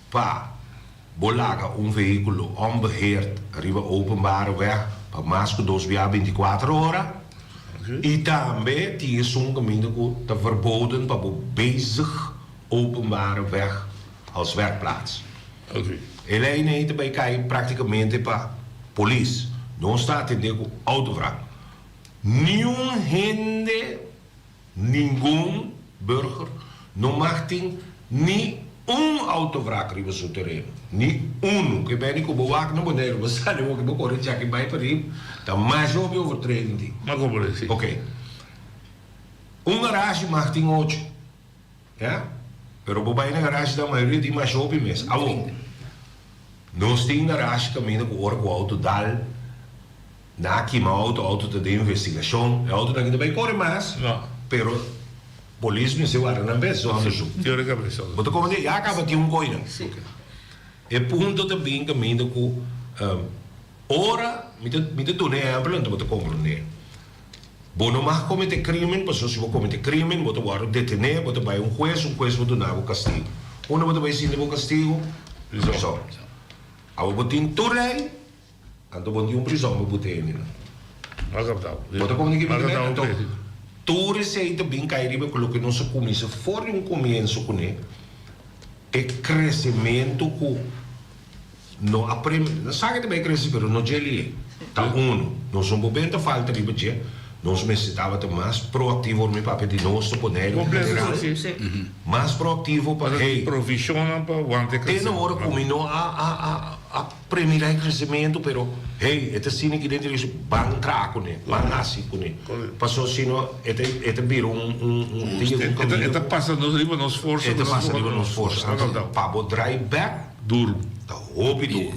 Speaker 15: pa bo laga un vehíkulo onbeheerd riba openbare weg pa mas ku dos bia bintikuater ora. I tambe tin esun kaminda ku ta verboden pa bo bezig openbare weg als werkplaats. E lei nei ta bai kai praktikamente pa polis. Nos ta atendé ku autowrak. Niun hende. Ningun burger no mag tin ni un autowrak riba su tereno. Ni unu. Ke beni ku bo wak na Boneiru bo sali bo ke bo kore djaki bai parib ta mas hopi overtreding tin.
Speaker 12: Ma komprende si.
Speaker 15: Ok. Un garashi mag tin ocho. Ya. Pero bo bai na garashi ta mayoria tin mas hopi mes. Awo. Nos tin garashi kaminda ku ora ku auto dal. Nan a kima auto, auto ta den investigashon, e autonan aki ta bai kore mas, pero polis mester warda nan bes, so onderzoek. Bo ta komprende? Ya kaba tin un koinan. E punto ta bin kaminda ku ora, mi ta mi ta duna e ehèmpel anto bo ta komprende. Bo no mag komete krimen, pasobra si bo komete krimen bo ta wòrdu detené, bo ta bai un hues, un hues bo duna bo kastigu. Unda bo ta bai sinti bo kastigu? Prizòn. Awor bo tin tur lei. Anto bo tin un prizòn bo bute hende nan. Bo ta komprende ke mi ta mende? Anto tur esei ta bin kai riba ku loke nos a kuminsa for di un komienso kuné, e kresementu ku no a preme, nos sa ke ta bai krese pero no dje lihe. Ta uno, nos no por benta falta riba dje, nos mester tabata mas proaktivo ora mi papia di nos ta Boneiru en general, mas proaktivo pa hey, te na ora ku mi no a a a. Premira e kresementu, pero hey, e ta asina ki den direkshon, ban traha kuné, ban hasi kuné. Paso sino e ta e ta bira un un un ta yega un kaminda.
Speaker 12: E ta pasa nos riba nos forsa.
Speaker 15: E ta pasa riba nos forsa. Anto pa bo drai bèk.
Speaker 12: Duru.
Speaker 15: Ta hopi duru.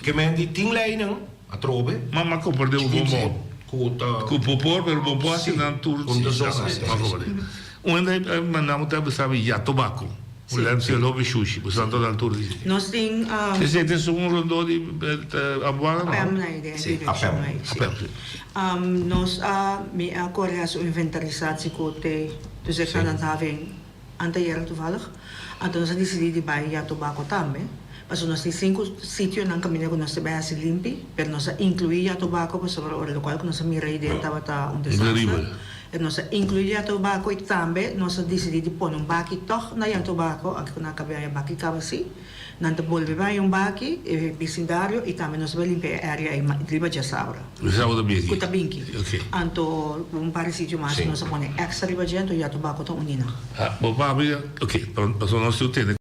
Speaker 15: Ke men di tin leinan atrobe.
Speaker 12: Ma m'a komprende un bon bon.
Speaker 15: Ku ta.
Speaker 12: Ku bo por, pero bo por hasi nan tur.
Speaker 15: Ku ta zon hasi.
Speaker 12: M'a komprende. Un hende a manda mi ta bisa mi yatobako. Un lèmsi e lobi shushi, bo santo na altura di.
Speaker 13: Nos tin.
Speaker 12: Esei ta esun rondó di Abuana no?
Speaker 13: Apem na den
Speaker 15: Si,
Speaker 13: direkshon
Speaker 15: Apem.
Speaker 13: ei, si.
Speaker 12: Apem, si.
Speaker 13: Nos a, mi a kore hasi un inventarisatie ku te. Dus ik ga dan having anteayer toevallig. Anto nos a disidí di bai Yatobako tambe. Pasobra nos tin sinku sitionan kaminda ku nos ta bai hasi limpi, pero nos a inkluí Yatobako pasobra ora lokual ku nos a mira ei den tabata un desaster. E nos a inkluí Yatobako i tambe nos a disidí di pone un baki tòg na Yatobako, anke ku nan a kabia e baki kaba si. Nan ta bolbe bai un baki, e bisindario, i tambe nos ta bai limpia e area ei riba djasabra.
Speaker 12: Djasabra ta binki?
Speaker 13: Ku ta binki.
Speaker 12: Ok.
Speaker 13: Anto un par di sitio mas ku nos a pone extra riba dje, anto Yatobako ta uni nan.
Speaker 12: Ah, bo papia, ok, pasobra nos tin tende.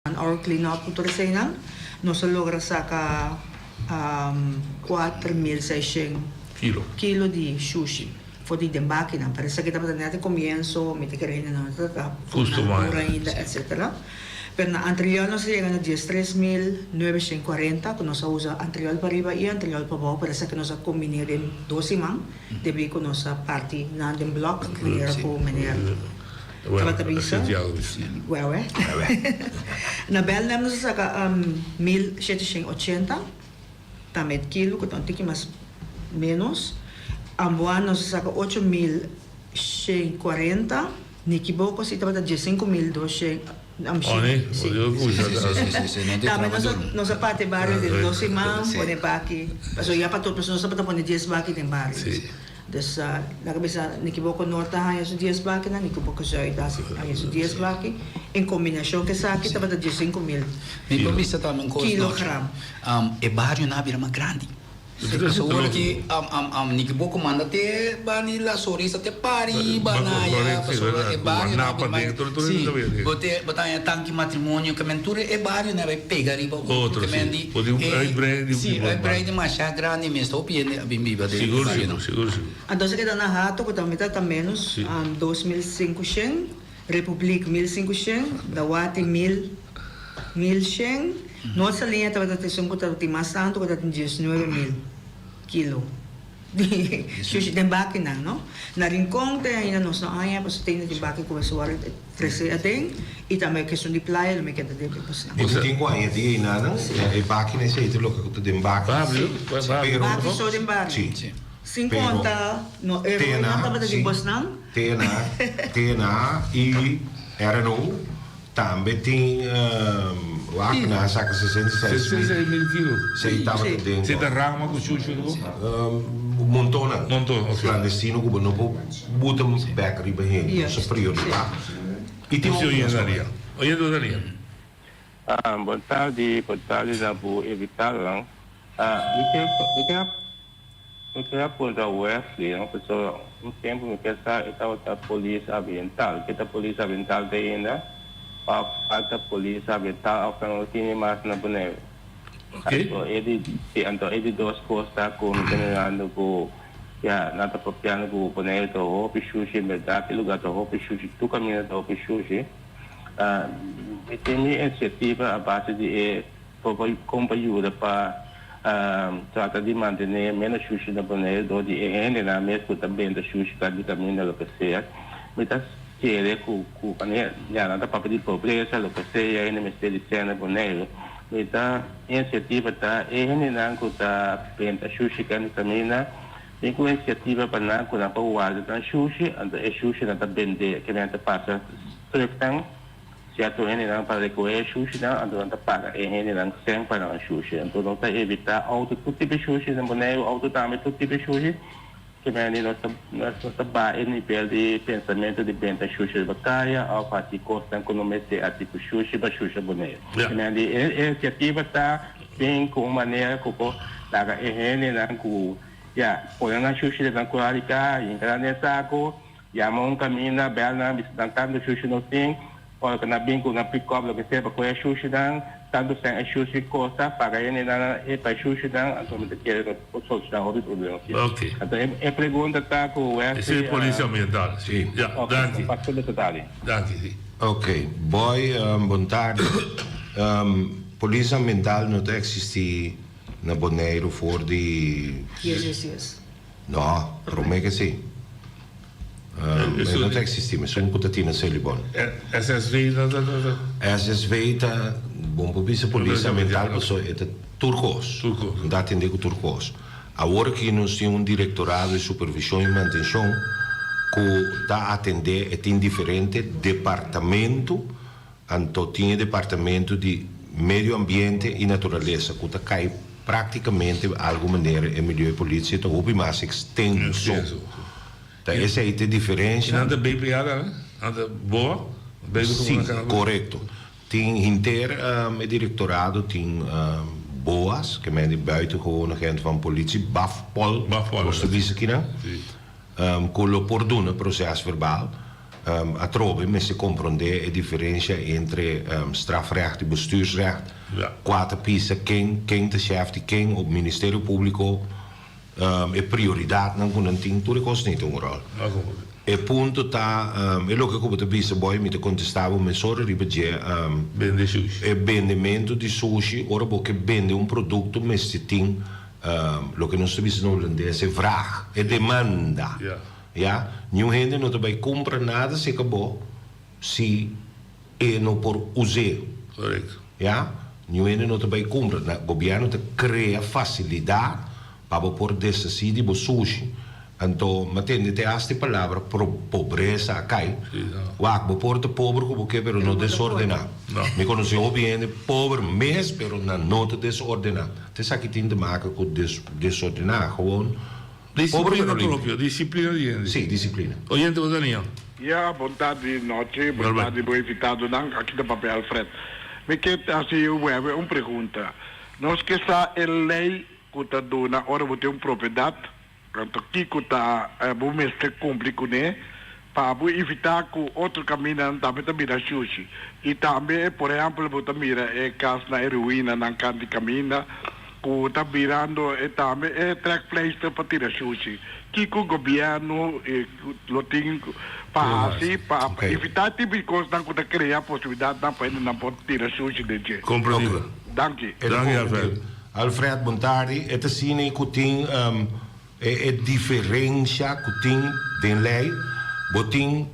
Speaker 13: One hour clean up ku tur eseinan nos a logra saka 4600 kilo di shushi for di den bakinan. Pero esaki tabata net e komienso, mi ta kere hende no tabata dura ainda etcetera. Pero na anterior nos a yega na 13940 ku nos a usa anterior pa riba i anterior pa abou pero esaki nos a kombin'é den dos siman debí ku nos a parti nan den blòk manera ku meneer Tabata bisa, Wèwè. Na Bèlnèm nos a saka 1780, tambe kilo, ku ta un tiki mas ménos. Amboan nos a saka 8140, Nikiboko si tabata 15200. Tambe nos a parti e bario den dos siman, pone baki, pasobra ya pa tur pasobra nos tabata pone dies baki den bario. Dus laga bisa Nikiboko Noord ta haña su dies bakinan, Nikiboko Zuid ta haña su dies baki. En kombinashon ku esaki tabata 15000
Speaker 14: Mi por bisa tambe un kos
Speaker 13: kilogram.
Speaker 14: E barionan a bira mas grandi. So ora ki Nikiboko manda te bani La Sorisa te pariba na ya pasobra e barionan a bira mas Si, bo te bo ta haña tanki matrimonio ke men tur e barionan a bai pega riba otro ke men di e si uitbreiding masha grandi mes ta hopi hende a bin biba den e barionan.
Speaker 13: Anto esaki ta na Hato ku tambe ta ta menos 2500, Republiek 1500, Dawati mil 1100, Noord Saliña tabata ta esun ku tabatin mas tantu ku tabatin 19000 kilo. Di shushi den bakinan no. Na Rincon te ainda nos no haña pasobra te ainda tin baki ku mester wòrdu trese aden i tambe keson di playa lo mi keda den e bosnan.
Speaker 15: E tin ku haña di einanan e bakinan esei ta loke ku ta den baki.
Speaker 13: Pero Baki so den bario. Sin konta no e roinan tabata di bosnan.
Speaker 15: TNA, TNA i RNO Tambe tin wak nan a saka 66 mil.
Speaker 12: 66 mil kilo.
Speaker 15: Sei tabata den.
Speaker 12: Sei ta rama ku shushi lo?
Speaker 15: Montonnan.
Speaker 12: Monton, ok.
Speaker 15: Klandestino ku bo no por buta bek riba hende. Nos a prioridat. I tin
Speaker 12: hopi mas tambe. Oye do Daniel.
Speaker 16: Bon tardi, bon tardi na bo invitadonan. Mi ke mi ke mi ke a puntra Wesley no pasobra un tempu mi ke sa e tabata polis ambiental. Ke ta polis ambiental te ainda of falta polis ambiental of nan no tini mas na Boneiru? Anto e di si anto e di dos kos ta ku mi ta mirando ku ya nan ta papiando ku Boneiru ta hopi shushi en bèrdat e lugar ta hopi shushi tur kaminda ta hopi shushi. Mi tin mi inisiativa a base di e Kon pa yuda pa trata di mantené ménos shushi na Boneiru dor di e hendenan mes ku ta benta shushi kla di kaminda loke sea. Mi ta kere ku ku manera ya nan ta papia di pobresa loke sea hende mester di sea na Boneiru. Mi ta inisiativa ta e hendenan ku ta benta shushi kla di kaminda tin ku inisiativa pa nan ku nan por warda nan shushi anto e shushi nan ta bende ke nan ta pasa trùknan. Sierto hendenan pa rekohé e shushinan, anto nan ta paga e hendenan sèn pa nan shushi. Anto nos ta evitá outo tur tipo e shushi, na Boneiru outo tambe tur tipo e shushi. Ke manera nos ta nos ta baha e nivel di pensamentu di benta shushi riba kaya òf hasi kosnan ku no mester hasi ku shushi pa shusha Boneiru. Ke manera di e inisiativa ta bin ku un manera ku por laga e hendenan ku ya pone nan shushi den nan kura di kaya, hinka nan den sako. Yama un kaminda, bèl nan, bisa nan tantu shushu nos tin. Ora ku nan bin ku nan pick-up loke sea pa kohe e shushinan, tantu sèn e shushi kosta, paga e hendenan e pa e shushinan, anto mi ta kere nos por solushoná hopi problema asina.
Speaker 12: Ok.
Speaker 16: Anto e e pregunta ta ku
Speaker 12: Esei
Speaker 16: Wesley
Speaker 12: e polis ambiental.
Speaker 15: Si.
Speaker 12: Ya,
Speaker 16: Ok,
Speaker 12: danki.
Speaker 16: pa tur boso tardi.
Speaker 12: Danki, si.
Speaker 15: Ok, boy, bon tardi. Polis ambiental no ta eksistí na Boneiru for di.
Speaker 13: Yes, yes, yes.
Speaker 15: No, promé ke si. E no ta eksistí, mesun ku ta tin na Selibon.
Speaker 12: SSV ta ta ta.
Speaker 15: SSV ta, bon por bisa polis ambiental paso e ta tur kos.
Speaker 12: Tur kos.
Speaker 15: Ta atendé ku tur kos. Awor aki nos tin un direktorado di supervishon i mantenshon ku ta atendé, e tin diferente departamentu, anto tin e departamentu di medio ambiente i naturalesa ku ta kai práktikamente algu manera e milieu politie ta hopi mas ekstenso. Ta esei ta e diferensha.
Speaker 12: I nan ta BPA tambe? Nan ta boa?
Speaker 15: Sí, korekto. Tin henter e direktorado tin boa's, ke men di buitengewone agent van politie, Bafpol, nos ta bisa kinan, ku lo por duna proses verbaal. Atrobe mester komprondé e diferensha entre strafrecht i bestuursrecht, kua ta pisa ken, ken ta shèf di ken op Ministerio Públiko. E prioridatnan ku nan tin, tur e kosnan ta un ròl. E punto ta, e loke ku bo ta bisa boy, mi ta kontestá bo mesora riba dje.
Speaker 12: Bende sushi.
Speaker 15: E bendementu di sushi, ora bo ke bende un produkto mester tin loke nos ta bisa na hulandes e vraag, e demanda. Ya. Niun hende no ta bai kumpra nada serka bo si e no por us'é.
Speaker 12: Korekto.
Speaker 15: Ya, niun hende no ta bai kumpra. Na gobièrnu ta krea fasilidat pa bo por deshasí di bo sushi. Anto mi a tende te hasta e palabra pro pobresa a kai. Wak, bo por ta pober ku bo ke pero no desordená. Mi konosé hopi hende pober mes pero nan no ta desordená. Ta esaki tin te maka ku desordená, gewoon pober
Speaker 12: Disiplina
Speaker 15: pero limpi.
Speaker 12: propio, disiplina di hende.
Speaker 15: Sí, disiplina.
Speaker 12: Oyente bo ta niña.
Speaker 17: Ya, bon tardi nochi, bon tardi bo invitadonan, aki ta papia Alfred. Mi ke hasi Wewe un pregunta. Nos ke sa e ley ku ta duna ora bo tin un propiedat, anto kiko ta bo mester kumpli kuné pa bo evitá ku otro kamindanan tambe ta bira shushi. I tambe, por ehèmpel, bo ta mira e kasnan, e ruinanan kant di kaminda, Ku ta birando e tambe e trekpleister pa tira shushi. Kiko gobièrnu lo tin pa hasi pa evitá e tipo di kosnan ku ta krea posibilidatnan pa hendenan por tira shushi den dje?
Speaker 12: Komprendí.
Speaker 17: Danki.
Speaker 12: Danki Alfred.
Speaker 15: Alfred, bon tardi. E ta asina ku tin e diferensha ku tin den lei. Bo tin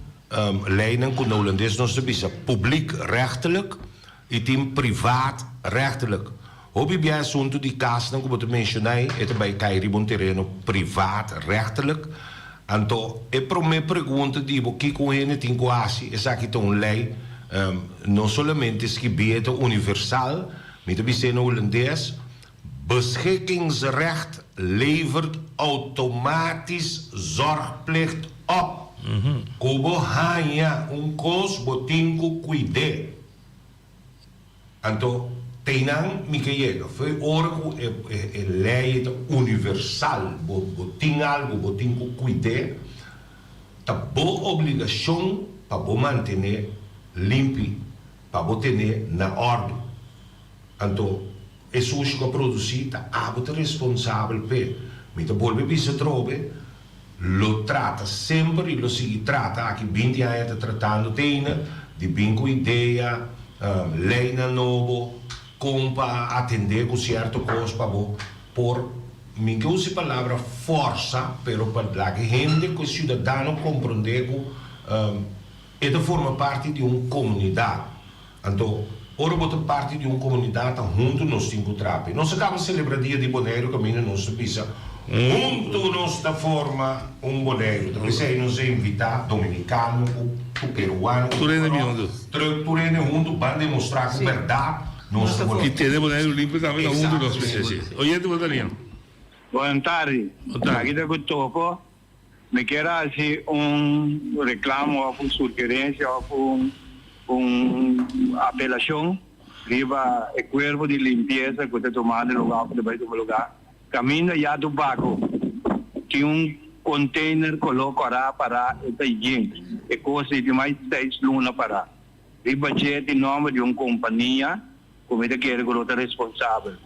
Speaker 15: leinan ku na hulandes nos ta bisa publiekrechtelijk i tin privaatrechtelijk. Hopi bia e asuntu di kasnan ku bo ta menshoná ei, e ta bai kai riba un tereno privaatrechtelijk. Anto e promé pregunta di bo kiko un hende tin ku hasi, esaki ta un lei no solamente skibí, e ta universal, mi ta bis'é na hulandes, beschikkingsrecht levert automatisch zorgplicht op. Ku bo haña un kos bo tin ku kuid'é. Anto teinan mi ke yega. Fo'i ora ku e e lei ta universal, bo bo tin algu bo tin ku kuid'é, ta bo obligashon pa bo mantené limpi, pa bo tené na òrdu. Anto e sushi ku a produsí ta abo ta responsabel p'e. Mi ta bolbe bisa atrobe, Lo trata semper y lo sigui trata, aki binti aña ta tratando teina di bin cu idea, leynan nobo, con pa atende cu cierto cos pa bo por, mi ke usa e palabra forsa, pero pa laga e hende cu e ciudadano comprende cu e ta forma parti di un comunidad. Anto, ora bo ta parti di un komunidat ta huntu nos tin ku trapi. Nos a kaba selebra Dia di Boneiru kaminda nos ta bisa huntu nos ta forma un Boneiru. Ta p'esei nos a invitá dominikano ku ku peruano ku
Speaker 12: Tur hende bin huntu.
Speaker 15: Tur tur hende huntu ban demostrá ku bèrdat nos ta
Speaker 12: I tene Boneiru limpi tambe ta huntu nos mester si. Oyente bo ta nia.
Speaker 18: Bon tardi. Aki ta ku Toko. Mi kier haci un reclamo of un surgerencia of un un apelacion riba e cuerpo di limpieza cu ta tumando lugar of ta bay tuma lugar. Caminda ya Tubaco tin un container colo cora para e ta yen. E cos ei tin mas di seis luna para. Riba dje tin nòmber di un kompania ku mi ta kere ku lo ta responsabel.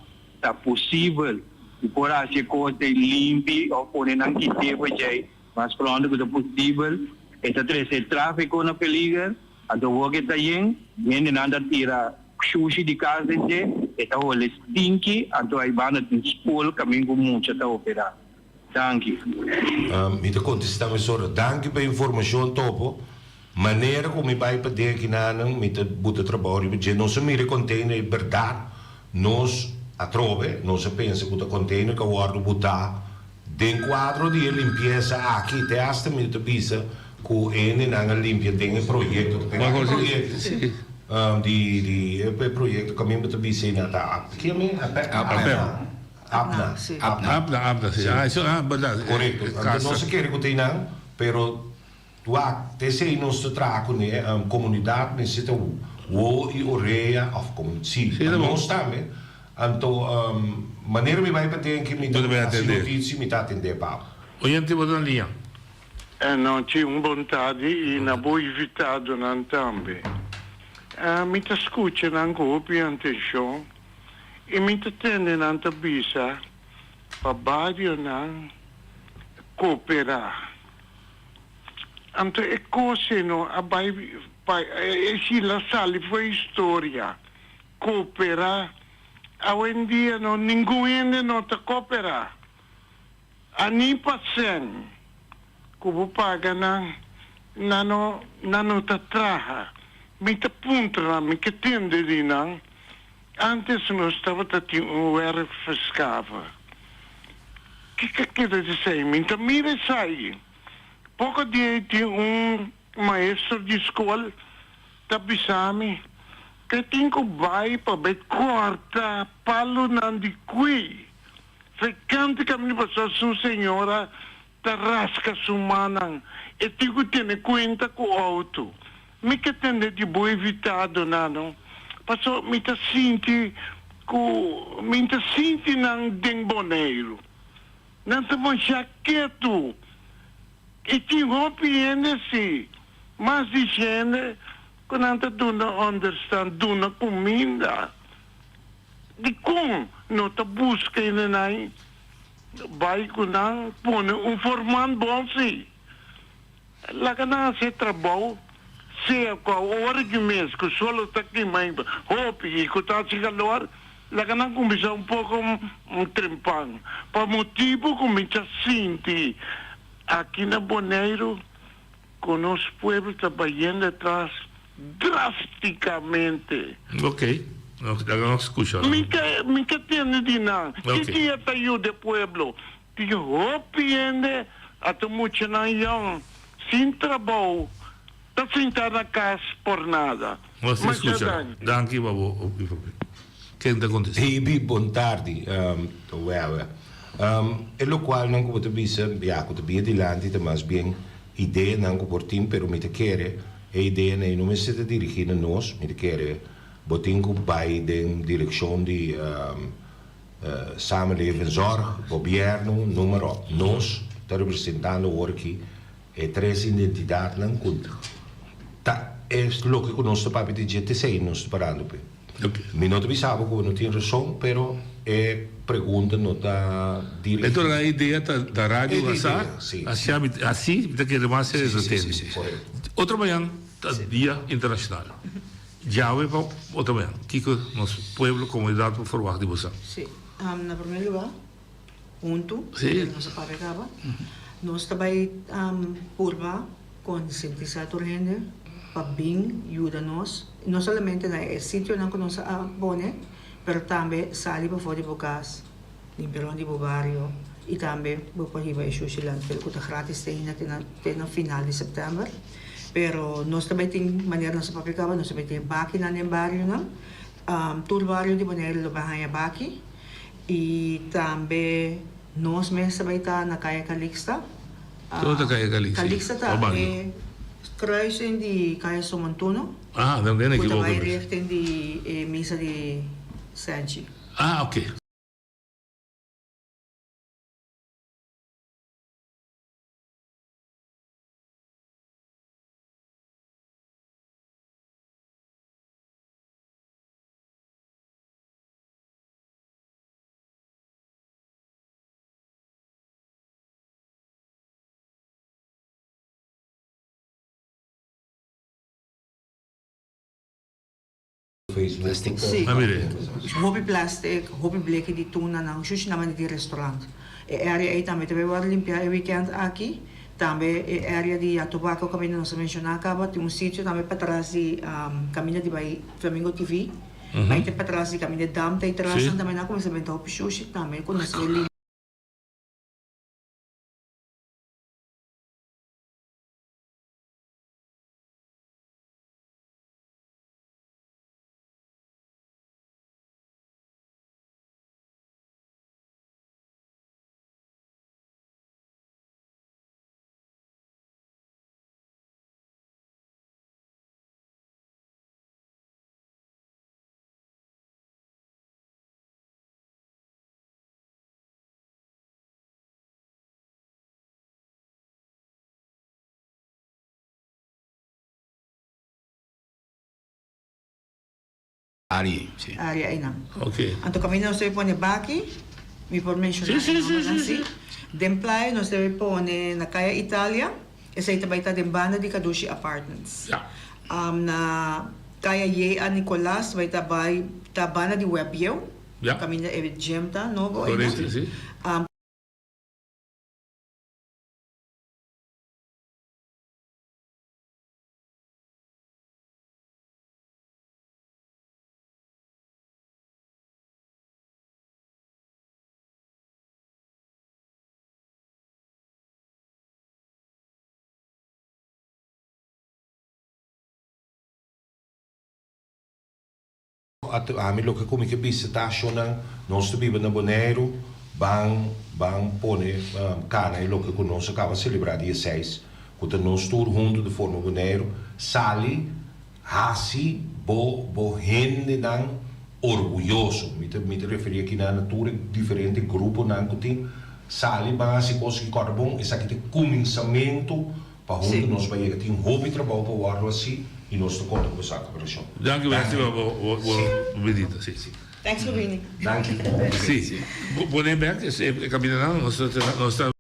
Speaker 18: Ta posibel ku por hasi e kos ei limpi òf pone nan kit'é pa djei mas pronto ku ta posibel. E ta trese e tráfiko na peliger, anto wou ke ta yen, hendenan ta tira shushi di kas den dje, e ta hole stinki, anto aibanda tin skol kaminda ku mucha ta operá.
Speaker 15: Danki. Mi ta kontestá mesora, Danki pa e informashon, Topo. Manera ku mi bai paden akinanan, mi ta buta trabou riba dje. Nos a mira e container i bèrdat nos atrobe nos a pensa ku ta container ku a wòrdu butá den kuadro di e limpiesa aki. Te asta mi ta bisa ku e hendenan a limpia den e proyekto. Ta pega e proyekto di di e proyekto kaminda bo ta bisa ei nan ta kiami? Apep. Abna.
Speaker 12: Abna. Abna, Abna, si. Ah, eso, ah, berdad.
Speaker 15: Korekto. Anto nos a kere ku ta einan, pero wak, te esei nos ta traha kuné, komunidat mester ta wowo i orea, òf komun, si, pa nos tambe. Anto, manera mi bai paden ki mi ta hasi notisia, mi ta atendé pa bo.
Speaker 12: Oyente bo ta na liña.
Speaker 17: Anochi un bon tardi i na bo invitadonan tambe. Mi ta skucha nan ku hopi antenshon. I mi ta tende nan ta bisa pa barionan kooperá. Anto e kos ei no a bai pa e si la sali for historia, kooperá. Awendia no ningun hende no ta kooperá. A ni pa sèn ku bo paga nan, nan no nan no ta traha. Mi ta puntra nan, mi ke tende di nan. Antes nos tabata tin un werkverschaffer. Kiko keda di esei? Mi ta mira esai. Poko dia ei tin un maestro di skol ta bisa mi ku e tin ku bai pa bai kòrta palunan di kui. Fekante kaminda pasó su señora ta raska su mannan. E tin ku tene kuenta ku outo. Mi ke tende di bo invitadonan no, paso mi ta sinti ku mi ta sinti nan den Boneiru. Nan ta masha ketu. I tin hopi hende si, mas di shende ku nan ta duna onderstand, duna kuminda. Dikon no ta buska hendenan bai ku nan pone un forman bon si? Laga nan hasi e trabou, sea ku a ora di mes ku solo ta kima hopi i ku ta hasi kalor, laga nan kuminsá un poko trempan. Pa motibu ku mi ta sinti aki na Boneiru ku nos pueblo ta bayendo atras drasticamente.
Speaker 12: Ok, laga nos skucha.
Speaker 17: Mi ke mi ke tende di nan. Ki dia ta yuda e pueblo? Tin hopi hende ata muchanan yòn sin trabou ta sinta na kas por nada.
Speaker 12: Nos ta
Speaker 17: Masha
Speaker 12: skucha.
Speaker 17: danki.
Speaker 12: Danki pa bo informashon. Ken ta kontestá?
Speaker 15: Baby bon tardi. Wewe. E lokualnan ku bo ta bisa, ya, ku ta bia dilanti ta mas bien ideanan ku por tin, pero mi ta kere e ideanan ei no mester ta dirigí na nos, mi ta kere bo tin ku bai den direkshon di Samenleven en Zorg, Gobièrnu, noem maar op. Nos ta representando awor aki e tres identidatnan ku ta e loke ku nos ta papia di dje, ta esei nos ta parando p'e. Mi no ta bisa bo ku bo no tin rason, pero e pregunta no ta dirigí.
Speaker 12: Enton e idea ta da radio
Speaker 15: E
Speaker 12: asá,
Speaker 15: idea, si.
Speaker 12: asia mi, así mi ta kere mas
Speaker 15: Si,
Speaker 12: e
Speaker 15: si, si, si,
Speaker 12: tende.
Speaker 15: korekto.
Speaker 12: Otro mañan ta Dia Internashonal. Djawe pa otro mañan, kiko nos pueblo, komunidat por ferwagt di boso?
Speaker 13: Si, na primer lugar, huntu,
Speaker 12: Si.
Speaker 13: nos a papia kaba, nos ta bai purba konsientisá tur hende pa bin yuda nos, no solamente na e sitionan ku nos a pone, pero tambe sali pafó di bo kas, limpia rònt di bo bario i tambe bo por hiba e shushi landfill ku ta gratis te hina te na final di sèptèmber. Pero nos ta bai tin manera nos a papia kaba, nos ta bai tin e bakinan den barionan. Tur bario di Boneiru lo bai haña baki i tambe nos mes ta bai ta na Kaya Calixta.
Speaker 12: Tur ta Kaya Calixta?
Speaker 13: Calixta ta e kruising di Kaya Somontuno.
Speaker 12: Ah, dan ben
Speaker 13: Ku ta
Speaker 12: ekivoka
Speaker 13: bai
Speaker 12: pues.
Speaker 13: richting di e misa di Senchi.
Speaker 12: Ah, oké.
Speaker 15: Facebook.
Speaker 13: Sí.
Speaker 12: Ah, mire.
Speaker 13: Hopi plastic, hopi bleki di tuna nan, shushi nan manda di restaurant. E area ei tambe ta bay wòrdu limpiá e weekend aki. Tambe e area di Yatobako kaminda nos a menshoná kaba, tin un sitio tambe patras di kaminda di bay Flamingo TV, bay te patras di kaminda dam ta ei tras, nan tambe nan a kuminsá benta hopi shushi tambe ku nos ta bay limpia.
Speaker 14: Área, sí.
Speaker 13: Área einan.
Speaker 12: Ok.
Speaker 13: Anto kaminda nos debe pone baki, mi por menshoná
Speaker 12: Sí, sí,
Speaker 13: e
Speaker 12: sí,
Speaker 13: nombernan
Speaker 12: sí,
Speaker 13: sí. Den playa nos debe pone na Kaya Italia, esei ta bai ta den banda di Kadushi Apartments.
Speaker 12: Ja.
Speaker 13: Na Kaya J.A. Nicolaas bai ta bai ta banda di Web Bieu,
Speaker 12: Ja.
Speaker 13: kaminda e gym ta nobo einan.
Speaker 12: Korekto, sí.
Speaker 15: Ami loke ku mi ke bisa ta shonnan nos ta biba na Boneiru ban ban pone kana e loke ku nos a kaba selebrá dia seis ku ta nos tur huntu di forma Boneiru sali Hasi bo bo hendenan orguyoso. Mi ta mi ta referí aki na tur e diferente gruponan ku tin. Sali ban hasi kos ki kòrda bon. Esaki ta e kuminsamentu pa huntu nos bai yega. Tin hopi trabou pa wòrdu hasi i nos ta konta ku boso koperashon.
Speaker 12: Danki Wesley pa bo bo bidita. Si.
Speaker 13: Thanks pa bini.
Speaker 15: Danki.
Speaker 12: Si. Pone bek e kamindanan nos ta nos ta.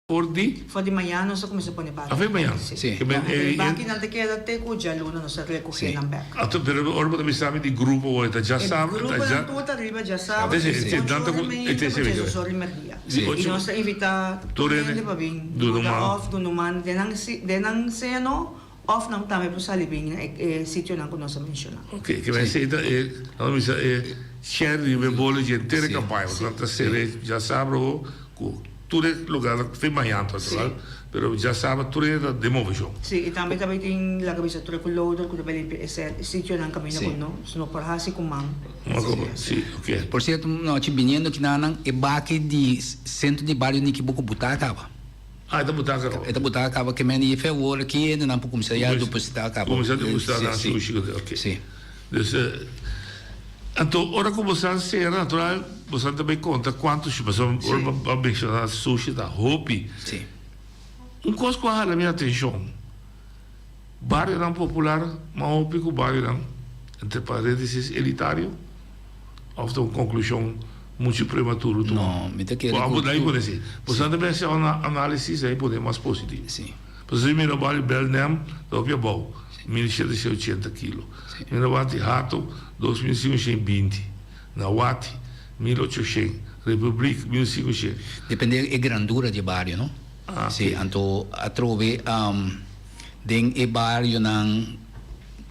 Speaker 12: For di?
Speaker 13: For di mañana nos a kuminsá pone baki.
Speaker 12: Afe mañana?
Speaker 13: Sí.
Speaker 12: Ke men
Speaker 13: E bakinan ta keda te ku djaluna nos a rekohé nan bèk.
Speaker 12: Ato, pero ora bo ta bisa mi di grupo bo ta djasabra,
Speaker 13: E gruponan tur ta riba djasabra
Speaker 12: Te
Speaker 13: di
Speaker 12: te
Speaker 13: ocho
Speaker 12: nan ta
Speaker 13: ora
Speaker 12: ku
Speaker 13: mainta
Speaker 12: te
Speaker 13: pa
Speaker 12: se
Speaker 13: diesdos ora di merdia.
Speaker 12: Di
Speaker 13: I
Speaker 12: ocho
Speaker 13: nos ta invitá
Speaker 12: tur
Speaker 13: tur
Speaker 12: hende
Speaker 13: hende pa bin
Speaker 12: duna un
Speaker 13: yuda
Speaker 12: man.
Speaker 13: òf duna un man den nan si den nan seno òf nan tambe por sali bin na e e sitionan ku nos a menshoná.
Speaker 12: Ok, ke men esei ta e nan ta bisa e share riba e bolo dje henter e kampaña pasobra nan ta sere djasabra bo ku Tur e lugarnan fin mañan ta natural, pero djasabra tur e ta den moveshon.
Speaker 13: Sí, i tambe ta bai tin laga bisa tur e ku loader ku ta bai limpia e sitionan kaminda ku no no por hasi ku man.
Speaker 12: Sí, ok.
Speaker 14: Por sierto, nochi biniendo kinanan e baki di sentro di bario Niki Boko butá kaba.
Speaker 12: Ah, e ta butá kaba.
Speaker 14: E ta butá kaba ke men i fe awor ki hendenan por kuminsá ya depositá kaba.
Speaker 12: Kuminsá depositá nan sushi ku ok.
Speaker 14: Sí.
Speaker 12: Dus, anto ora ku boso a sera natural boso ta bay konta kuantu sushi pasobra ora bo a menshoná sushi ta hopi.
Speaker 14: Sí.
Speaker 12: Un kos ku a hala mi atenshon. Barionan popular mas hopi ku barionan, entre paréntesis, elitario? Òf ta un konklushon muchu prematuro tuma?
Speaker 14: No, mi ta kere
Speaker 12: Bo
Speaker 14: ku
Speaker 12: abo dai pone si. Bo sa ta mester un análisis ei pone mas positivo.
Speaker 14: Si.
Speaker 12: Pasobra si mira bario Belnem ta hopi abou, 1780 kilo. Mira wak di Hato, 2520. Nawati, 1800. Republiek, 1500.
Speaker 14: Depende e grandura di e bario, no?
Speaker 12: Ah,
Speaker 14: Si, anto atrobe den e barionan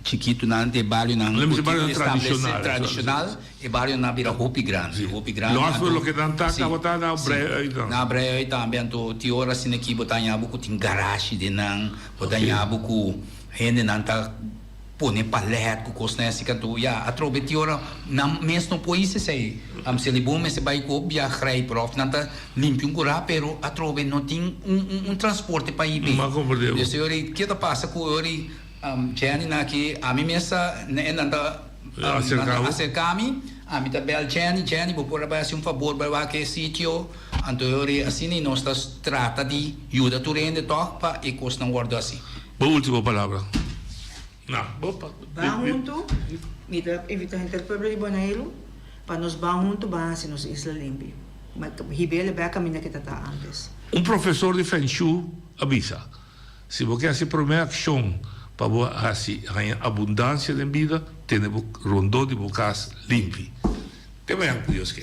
Speaker 14: chikitunan, e barionan
Speaker 12: Lem
Speaker 14: ku
Speaker 12: si
Speaker 14: tin
Speaker 12: barionan
Speaker 14: establece
Speaker 12: tradicional.
Speaker 14: tradicional, e barionan a bira hopi grandi, hopi grandi.
Speaker 12: Los
Speaker 14: Anto
Speaker 12: loke nan ta
Speaker 14: si,
Speaker 12: tabata na
Speaker 14: si,
Speaker 12: brei uit dan.
Speaker 14: na brei uit tambe. Anto tin ora asina aki bo ta haña bo ku tin garashi den nan, bo ta
Speaker 12: Oké.
Speaker 14: haña bo ku hendenan ta pone palet ku kosnan así kantu ya atrobe tin ora nan mes no por hisa esei am Selibon mester bai ku bia grijper of nan ta limpia un kura pero atrobe no tin un un un transporte pa hibe
Speaker 12: M'a komprende bo.
Speaker 14: Dus e ora ei ke ta pasa ku e ora ei Jenny nan aki ami mes ta e nan ta nan
Speaker 12: Aserka
Speaker 14: ta
Speaker 12: bo.
Speaker 14: aserka mi ami ta bel Jenny Jenny bo por a bai hasi un fabor bai wak e sitio anto e ora ei asina nos ta trata di yuda tur hende tog pa e kosnan wordo hasi.
Speaker 12: Bo ultimo palabra. Na, bo pa.
Speaker 13: Ban huntu, mi ta invita henter pueblo di Boneiru pa nos ban huntu ban hasi nos isla limpi. Hib'el bek kaminda ke ta ta antes.
Speaker 12: Un profesor di Feng Shui a bisa, Si bo ke hasi promé akshon pa bo hasi haña abundansia den bida, tene bo rondó di bo kas limpi. Te mañan ku Dios ke.